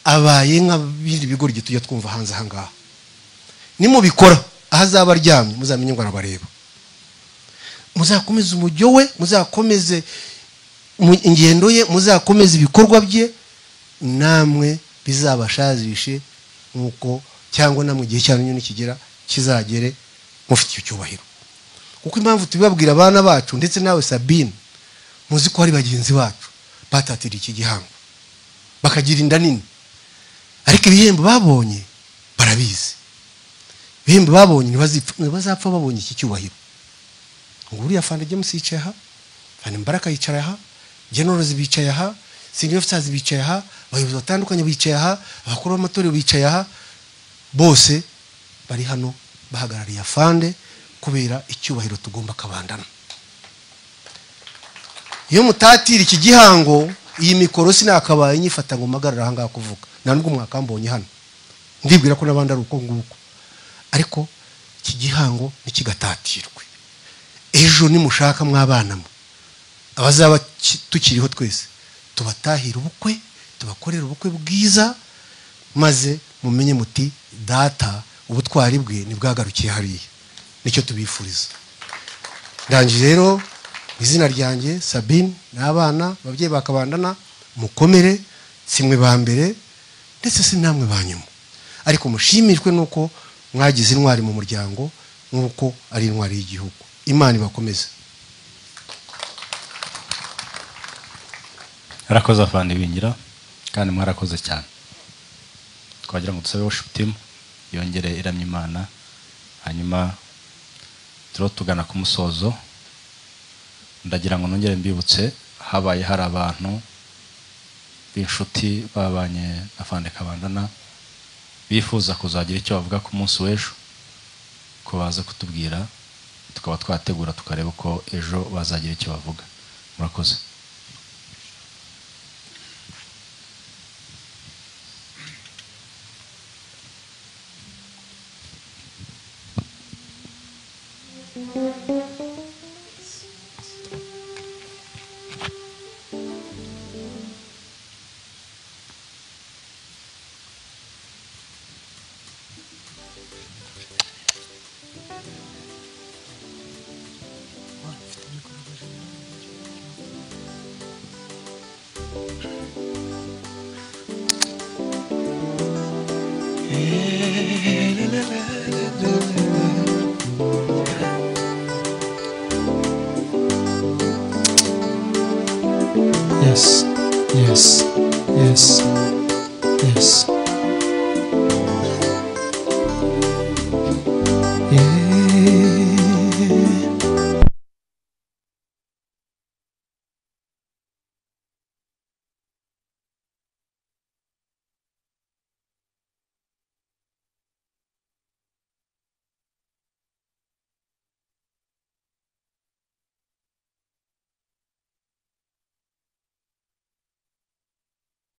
abaye nk'abindi bigoryi tujya twumva hanze aha ngaha. Nimubikora aho azaba aryamye muzamenye ngo arabareba. Muzakomeze umujyo we, muzakomeze ingendo ye, muzakomeze ibikorwa bye, namwe bizabashazishe nkuko cyangwa namwe igihe cyanyu nikigera kizagere mufite icyo cyubahiro. Kuko impamvu tubibabwira abana bacu ndetse nawe Sabine, muzi ko ari bagenzi bacu batatira iki gihango bakagira inda nini, ariko ibihembo babonye barabizi. Ibihembo babonye ntibazapfa babonye iki cyubahiro. Ngo uriya Afande James yicaye aha, Afande Mbaraka yicaye aha, Generals bicaye aha, Senior Officers bicaye aha, abayobozi batandukanye bicaye aha, abakuru b'amatorero bicaye aha, bose bari hano bahagarariye Afande kubera icyubahiro tugomba Kabandana. Iyo mutatira iki gihango, iyi mikoro sinakabaye nyifata ngo mpagarare aha ngaha kuvuga, nta nubwo mwakambonye hano, ndibwira ko n'abandi ari uko nguko. Ariko iki gihango ntikigatatirwe. Ejo nimushaka mwabana mwe, abazaba tukiriho twese, tubatahira ubukwe, tubakorera ubukwe bwiza, maze mumenye muti data ubutwari bwe ntibwagarukiye hariya. Nicyo tubifuriza. Ndangije rero izina ryanjye Sabine n'abana ababyeyi ba Kabandana, mukomere, si mwe ba mbere ndetse si namwe ba nyuma, ariko mushimishwe nuko mwagize intwari mu muryango, nkuko ari intwari y'igihugu. Imana ibakomeze. Arakoze Afande Bingira, kandi mwarakoze cyane. Twagira ngo dusabe worship team yongere iramye Imana, hanyuma turo tugana ku musozo. Ndagira ngo nongere mbibutse, habaye hari abantu b'inshuti babanye na Afande Kabandana bifuza kuzagira icyo bavuga ku munsi w'ejo, ko baza kutubwira, tukaba twategura tukareba ko ejo bazagira icyo bavuga. Murakoze. Yes, yes, yes, yes. Yeah.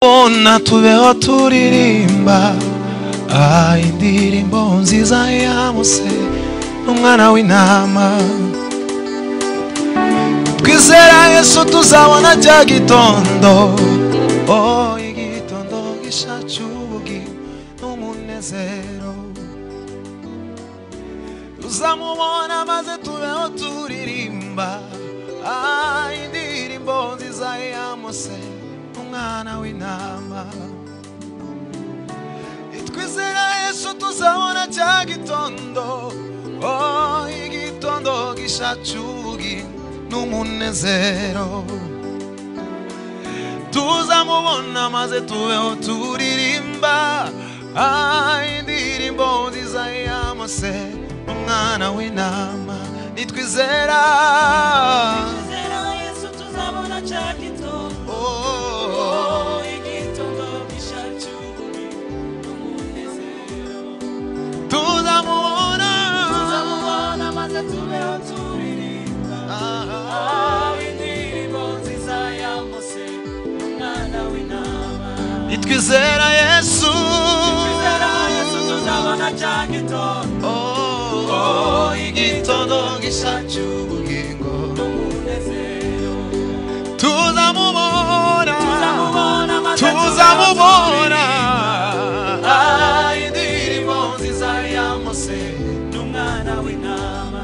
Ona tubeho turirimba indirimbo nziza ya Mose umwana w'intama. Twizera Yesu tuzabona cya gitondo, oh igitondo gishacu ubugingo n'umunezero. Tuzamubona maze tubeho turirimba indirimbo nziza ya Mose umwana w'intama. Twizera Yesu tuzabona cya gitondo, oh igitondo gishacu ubugingo n'umunezero. Tuzamubona maze tubeho turirimba indirimbo nziza ya Mose umwana w'intama. Nitwizera Yesu tuzabona cya gitondo, oh igitondo gishacu n'umunezero. Tuzamubona, tuzamubona maze tubeho turirimba indirimbo nziza ya Mose umwana w'intama. Nitwizera Yesu, nitwizera Yesu tuzabona cya gitondo, oh igitondo gishacu ubugingo n'umunezero. Tuzamubona, tuzamubona maze tuzamubona indirimbo nziza ya Mose n'umwana w'intama.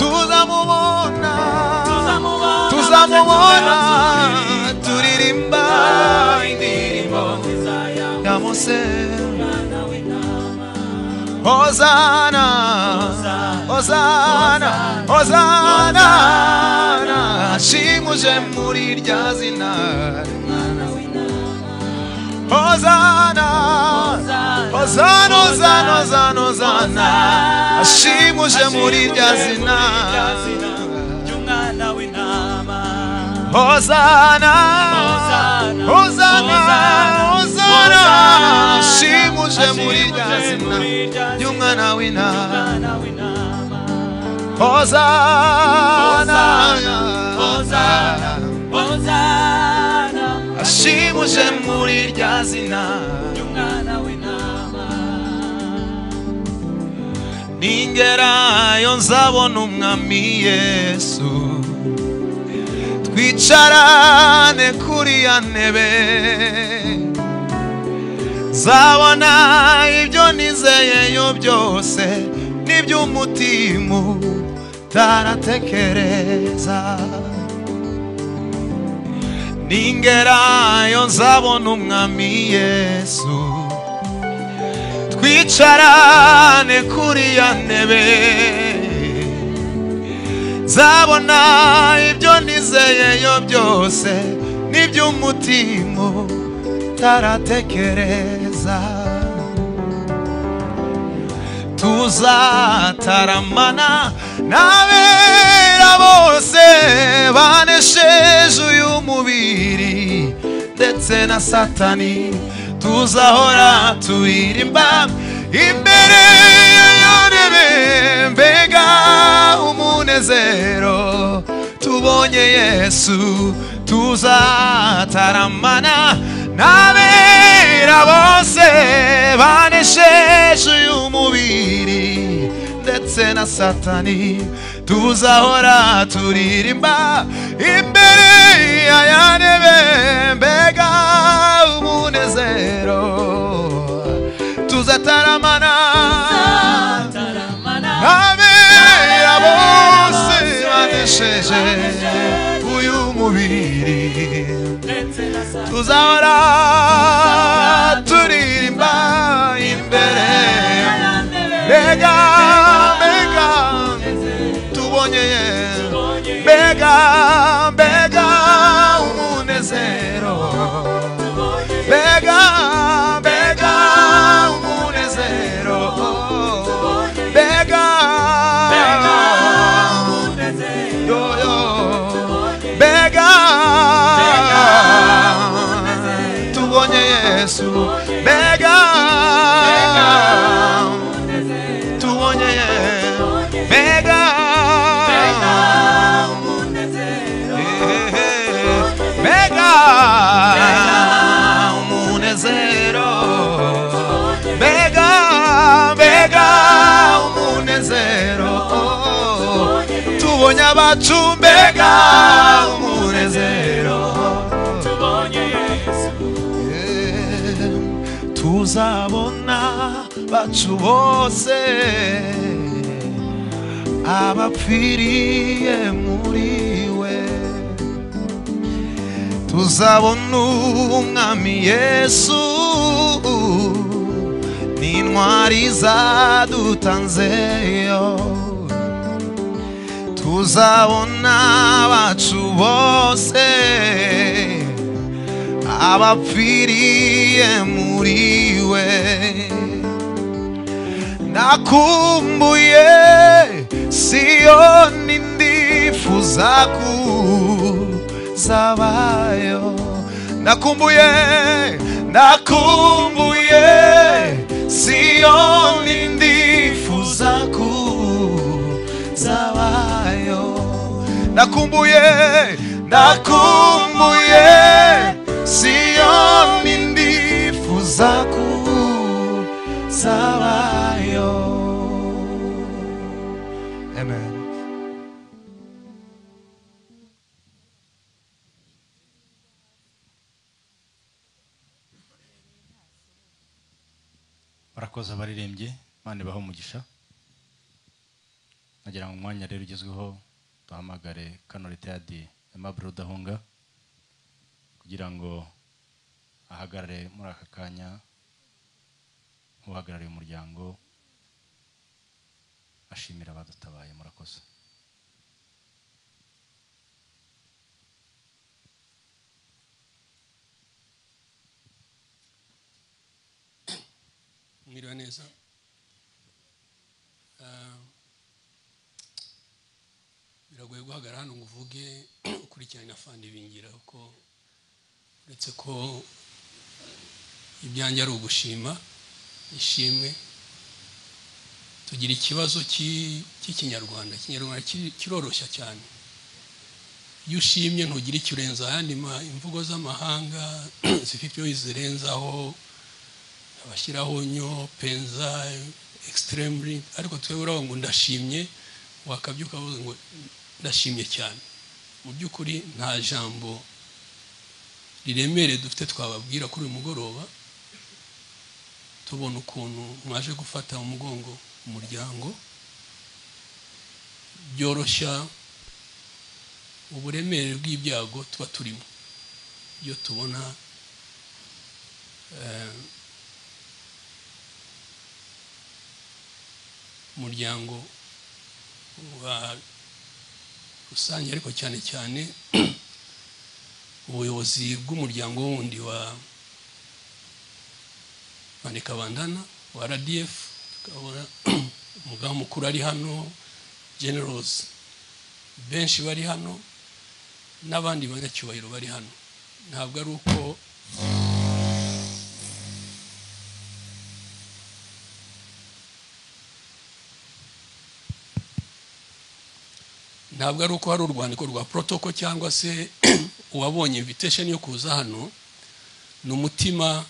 Tuzamubona, tuzamubona, tuzamubona turirimba indirimbo nziza ya Mose n'umwana w'intama. Hosana, Hosana, Hosana, shimuje muri rya zina. Hosana, Hosana, Hosana, Hosana, Hosana, ashimuje muri rya zina. Ry'umwana w'intama. Hosana, Hosana, Hosana, ashimuje muri rya zina ry'umwana w'intama. Hosana, Hosana, Hosana, ashimuje muri rya zina ry'umwana w'intama. Ningerayo nzabona umwami Yesu, twicarane kuri ya ntebe. Nzabona ibyo nizeyeyo byose n'iby'umutima utaratekereza. Ningerayo nzabona umwami Yesu, twicarane kuri ya ntebe. Nzabona ibyo nizeyeyo byose n'iby'umutima utaratekereza. Tuzataramana n'abera bose banesheje uyu mubiri ndetse na Satani. Tuzahora turirimba imbere y'intebe, mbega umunezero tubonye Yesu. Tuzataramana n'abera bose banesheje uyu mubiri ndetse na Satani. Tuzahora turirimba imbere ya ntebe, mbega umunezero. Tuzataramana n'abera bose banesheje Tuzahora turirimba imbere. Mbega mbega tubonye Yesu, mbega mbega umunezero, mbega mbega umunezero, mbega yo yo, mbega tubonye Yesu, mbega tubonye Yesu, mbega mbega umunezero, mbega mbega umunezero, tubonye abacu, mbega umunezero, tuzabona bacu bose abapfiriye muri we, tuzabona umwami Yesu n'intwari zadutanzeyo, tuzabona abacu bose abapfiriye muri we. Nakumbuye Siyoni ndifuza kuzabayo, nakumbuye nakumbuye Siyoni ndifuza kuzabayo, nakumbuye nakumbuye Siyoni ndifuza kuzabayo. Amen. Barakoze abaririmbyi, Imana ibahe umugisha. Nagira ngo umwanya rero ugezweho duhamagare Kano Retired Aimable Rudahunga kugira ngo ahagarare muri aka kanya nk'uhagarariye umuryango ashimira abadutabaye. Murakoze. Mwiriwe neza. Biragoye guhagarara hano ngo uvuge ukurikiranye na Fandi Bingira, kuko uretse ko ibyanjye ari ugushima ishimwe, tugira ikibazo cy'ikinyarwanda. Ikinyarwanda kiroroshya cyane. Iyo ushimye ntugira icyo urenza, ayandi imvugo z'amahanga zifite ibyo zirenzaho, abashyiraho nyo penza extremely, ariko twebwe uravuga ngo ndashimye, wakabyuka uvuga ngo ndashimye cyane. Mu by'ukuri nta jambo riremereye dufite twababwira kuri uyu mugoroba, tubona ukuntu mwaje gufata umugongo umuryango, byoroshya uburemere bw'ibyago tuba turimo. Iyo tubona umuryango wa rusange, ariko cyane cyane ubuyobozi bw'umuryango wundi wa Kabandana wa RDF, tukabona umugaba mukuru ari hano, generals benshi bari hano, n'abandi banyacyubahiro bari hano. Ntabwo ari uko hari urwandiko rwa protocol cyangwa se uwabonye invitation yo kuza hano, ni umutima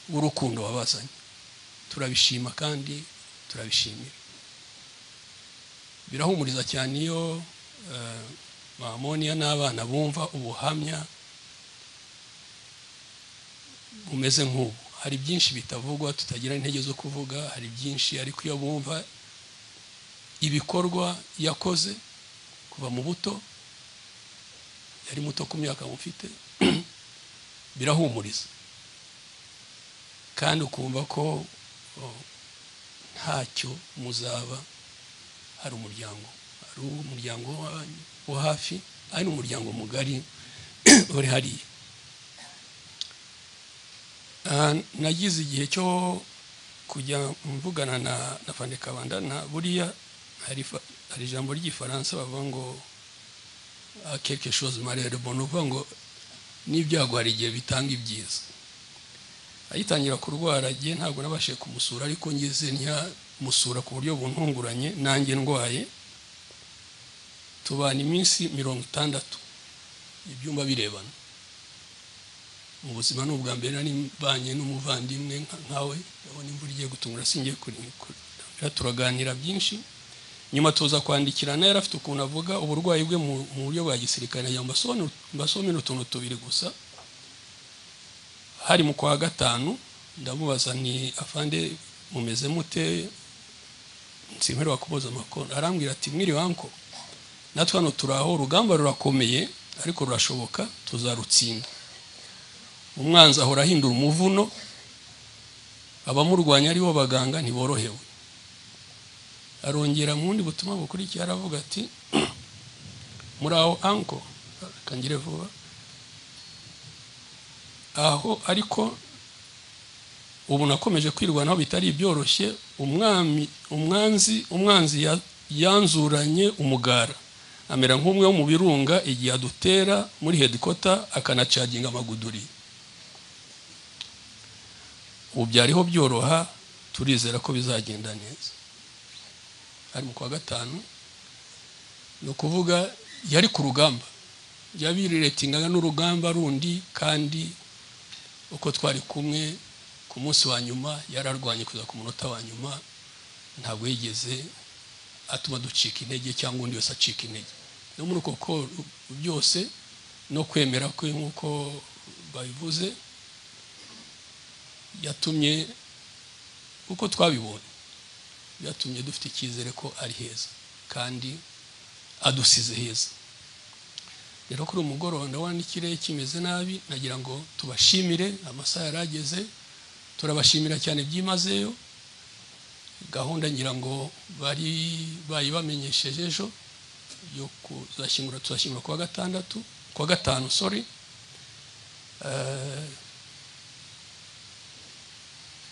w'urukundo wabazanye. Turabishima kandi turabishimira. Birahumuriza cyane iyo Mamonia n'abana bumva ubuhamya bumeze nk'ubu. Hari byinshi bitavugwa tutagira intege zo kuvuga, hari byinshi, ariko iyo bumva ibikorwa yakoze kuva mu buto, yari muto ku myaka mufite, Birahumuriza kandi ukumva ko ntacyo muzaba. Hari umuryango, hari umuryango wo hafi, ari umuryango mugari uri hariya. Nagize igihe cyo kujya mvugana na Afande Kabandana. Buriya hari ijambo ry'igifaransa bavuga ngo quelque chose malheur bon, uvuga ngo n'ibyago hari igihe bitanga ibyiza. Agitangira kurwara gihe ntabwo nabashije kumusura, ariko ngeze ntiyamusura ku buryo buntunguranye, nanjye ndwaye. Tubana iminsi 60 ibyumba birebana. Mu buzima n'ubwa mbere nari mbanye n'umuvandimwe nkawe, ndabona imvura igiye gutungura singiye kurira, turaganira byinshi. Nyuma tuza kwandikirana, yari afite ukuntu avuga uburwayi bwe mu buryo bwa gisirikare. Mbasomera utuntu tubiri gusa. Hari mu kwa 5, ndamubaza ni afande mumeze mute, nsimperwa kuboza amakoro. Arambwira ati mwiriwe anko, natwe hano turaho, urugamba rurakomeye ariko rurashoboka, tuzarutsinda. Umwanzi ahora ahindura umuvuno, abamurwanya aribo baganga ntiborohewe. Arongera mu bundi butumwa bukurikiye aravuga ati muraho anko, kangire vuba aho, ariko ubu nakomeje kwirwanaho bitari byoroshye. Umwanzi yanzuranye umugara, amera nk'umwe wo mu birunga igihe adutera muri headquarter akanacaginga amaguduri. Ubu byariho byoroha, turizera ko bizagenda neza. Ari mu kwa 5, ni ukuvuga yari ku rugamba, yabiriretingaga n'urugamba rundi, kandi uko twari kumwe ku munsi wa nyuma yararwanye kuza ku munota wa nyuma, ntabwo yigeze atuma ducika intege cyangwa undi wese acika intege. No muri uko byose no kwemera kwe nk'uko babivuze, yatumye uko twabibonye, byatumye dufite icyizere ko ari heza kandi adusize heza. Rero kuri umugoroba ndabona n'ikirere kimeze nabi, nagira ngo tubashimire, amasaha yarageze, turabashimira cyane byimazeyo. Gahunda ngira ngo bari bayibamenyesheje ejo yo kuzashyingura, tuzashyingura kuwa 6, kuwa 5 sorry.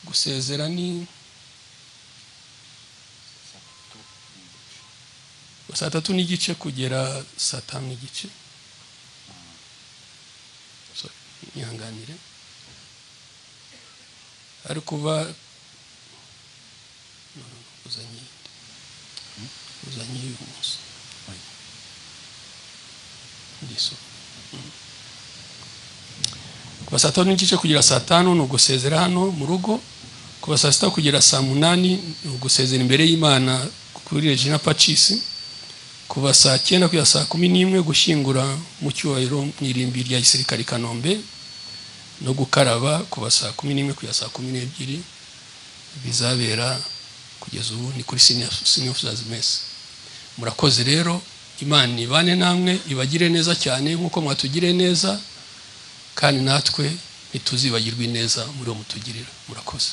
Gusezera ni saa 3:15 kugera saa 5:15. Sorry, nyihanganire. Ari kuva uzanye uyu munsi ndiso kuva saa 3:15 kugera saa 5 ni ugusezera hano mu rugo, kuva saa 6 kugera saa 8 ni ugusezera imbere y'Imana kuri Regina Pacis, kuva saa 9 kugera saa 11 gushyingura mu cyubahiro mu irimbi rya gisirikare Kanombe no gukaraba kuva saa 11 kugera saa 12 bizabera kugeza ubu ni kuri senior officers mess. Murakoze rero, Imana ibane namwe, ibagire neza cyane nkuko mwatugire neza, kandi natwe ntituzibagirwe neza muri uwo mutugirira. Murakoze.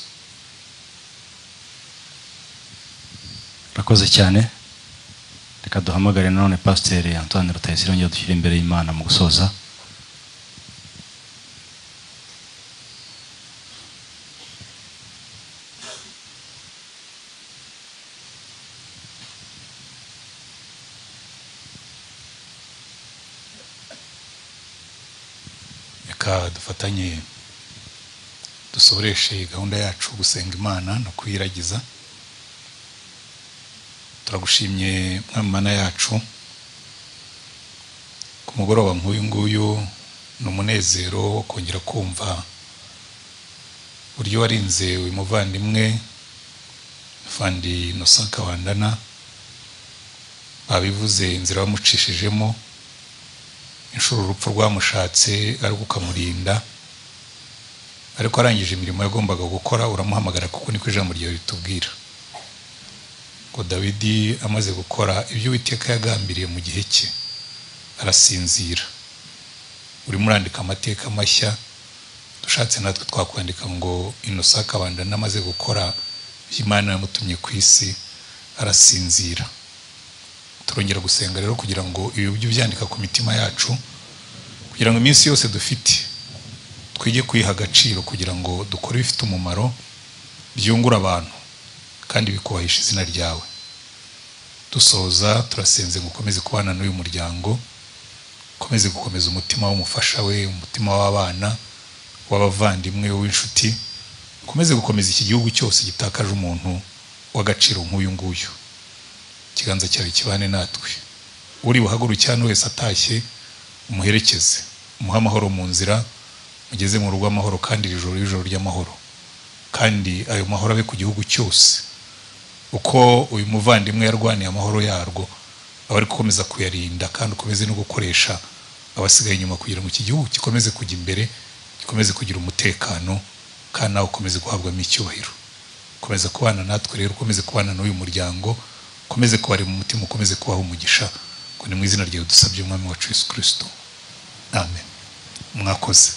Murakoze cyane. Reka duhamagare nanone Pasteur Antoine Rutayisire yongera dushyire imbere y'Imana mu gusoza. Reka dufatanye dusoreshe gahunda yacu gusenga Imana no kuyiragiza. Turagushimye Mwami Mana yacu ku mugoroba nk'uyu nguyu, ni umunezero wo kongera kumva uburyo warinze uyu muvandimwe Afande Innocent Kabandana. Babivuze inzira bamucishijemo, inshuro urupfu rwamushatse ariko ukamurinda, ariko arangije imirimo yagombaga gukora uramuhamagara, kuko niko ijambo ryawe ritubwira ngo Dawidi amaze gukora ibyo Uwiteka yagambiriye mu gihe cye arasinzira. Urimo urandika amateka mashya Dushatse natwe twakwandika ngo Innocent Kabandana amaze gukora ibyo Imana yamutumye ku isi arasinzira. Turongera gusenga rero kugira ngo ibi ujye ubyandika ku mitima yacu, kugira ngo iminsi yose dufite twige kuyiha agaciro, kugira ngo dukore ibifite umumaro byungura abantu kandi bikubahisha izina ryawe. Dusoza turasenze ngo ukomeze kubana n'uyu muryango, ukomeze gukomeza umutima w'umufasha we, umutima w'abana, w'abavandimwe, w'inshuti, ukomeze gukomeza iki gihugu cyose gitakaje umuntu w'agaciro nk'uyu nguyu. Ikiganza cyawe kibane natwe. Uri buhaguruke hano wese atashye, umuherekeze, umuhe amahoro mu nzira, mugeze mu rugo amahoro, kandi iri joro ijoro ry'amahoro, kandi ayo mahoro abe ku gihugu cyose. Uko uyu muvandimwe yarwaniye amahoro yarwo, aba ari gukomeza kuyarinda, kandi ukomeze no gukoresha abasigaye inyuma kugira ngo iki gihugu gikomeze kujya imbere, gikomeze kugira umutekano, kandi nawe ukomeze guhabwamo icyubahiro. Komeza kubana natwe rero, ukomeze kubana n'uyu muryango, ukomeze kubarema umutima, ukomeze kubaha umugisha, ngo ni mu izina ryawe dusabye Umwami wacu Yesu Kristo, amen. Mwakoze.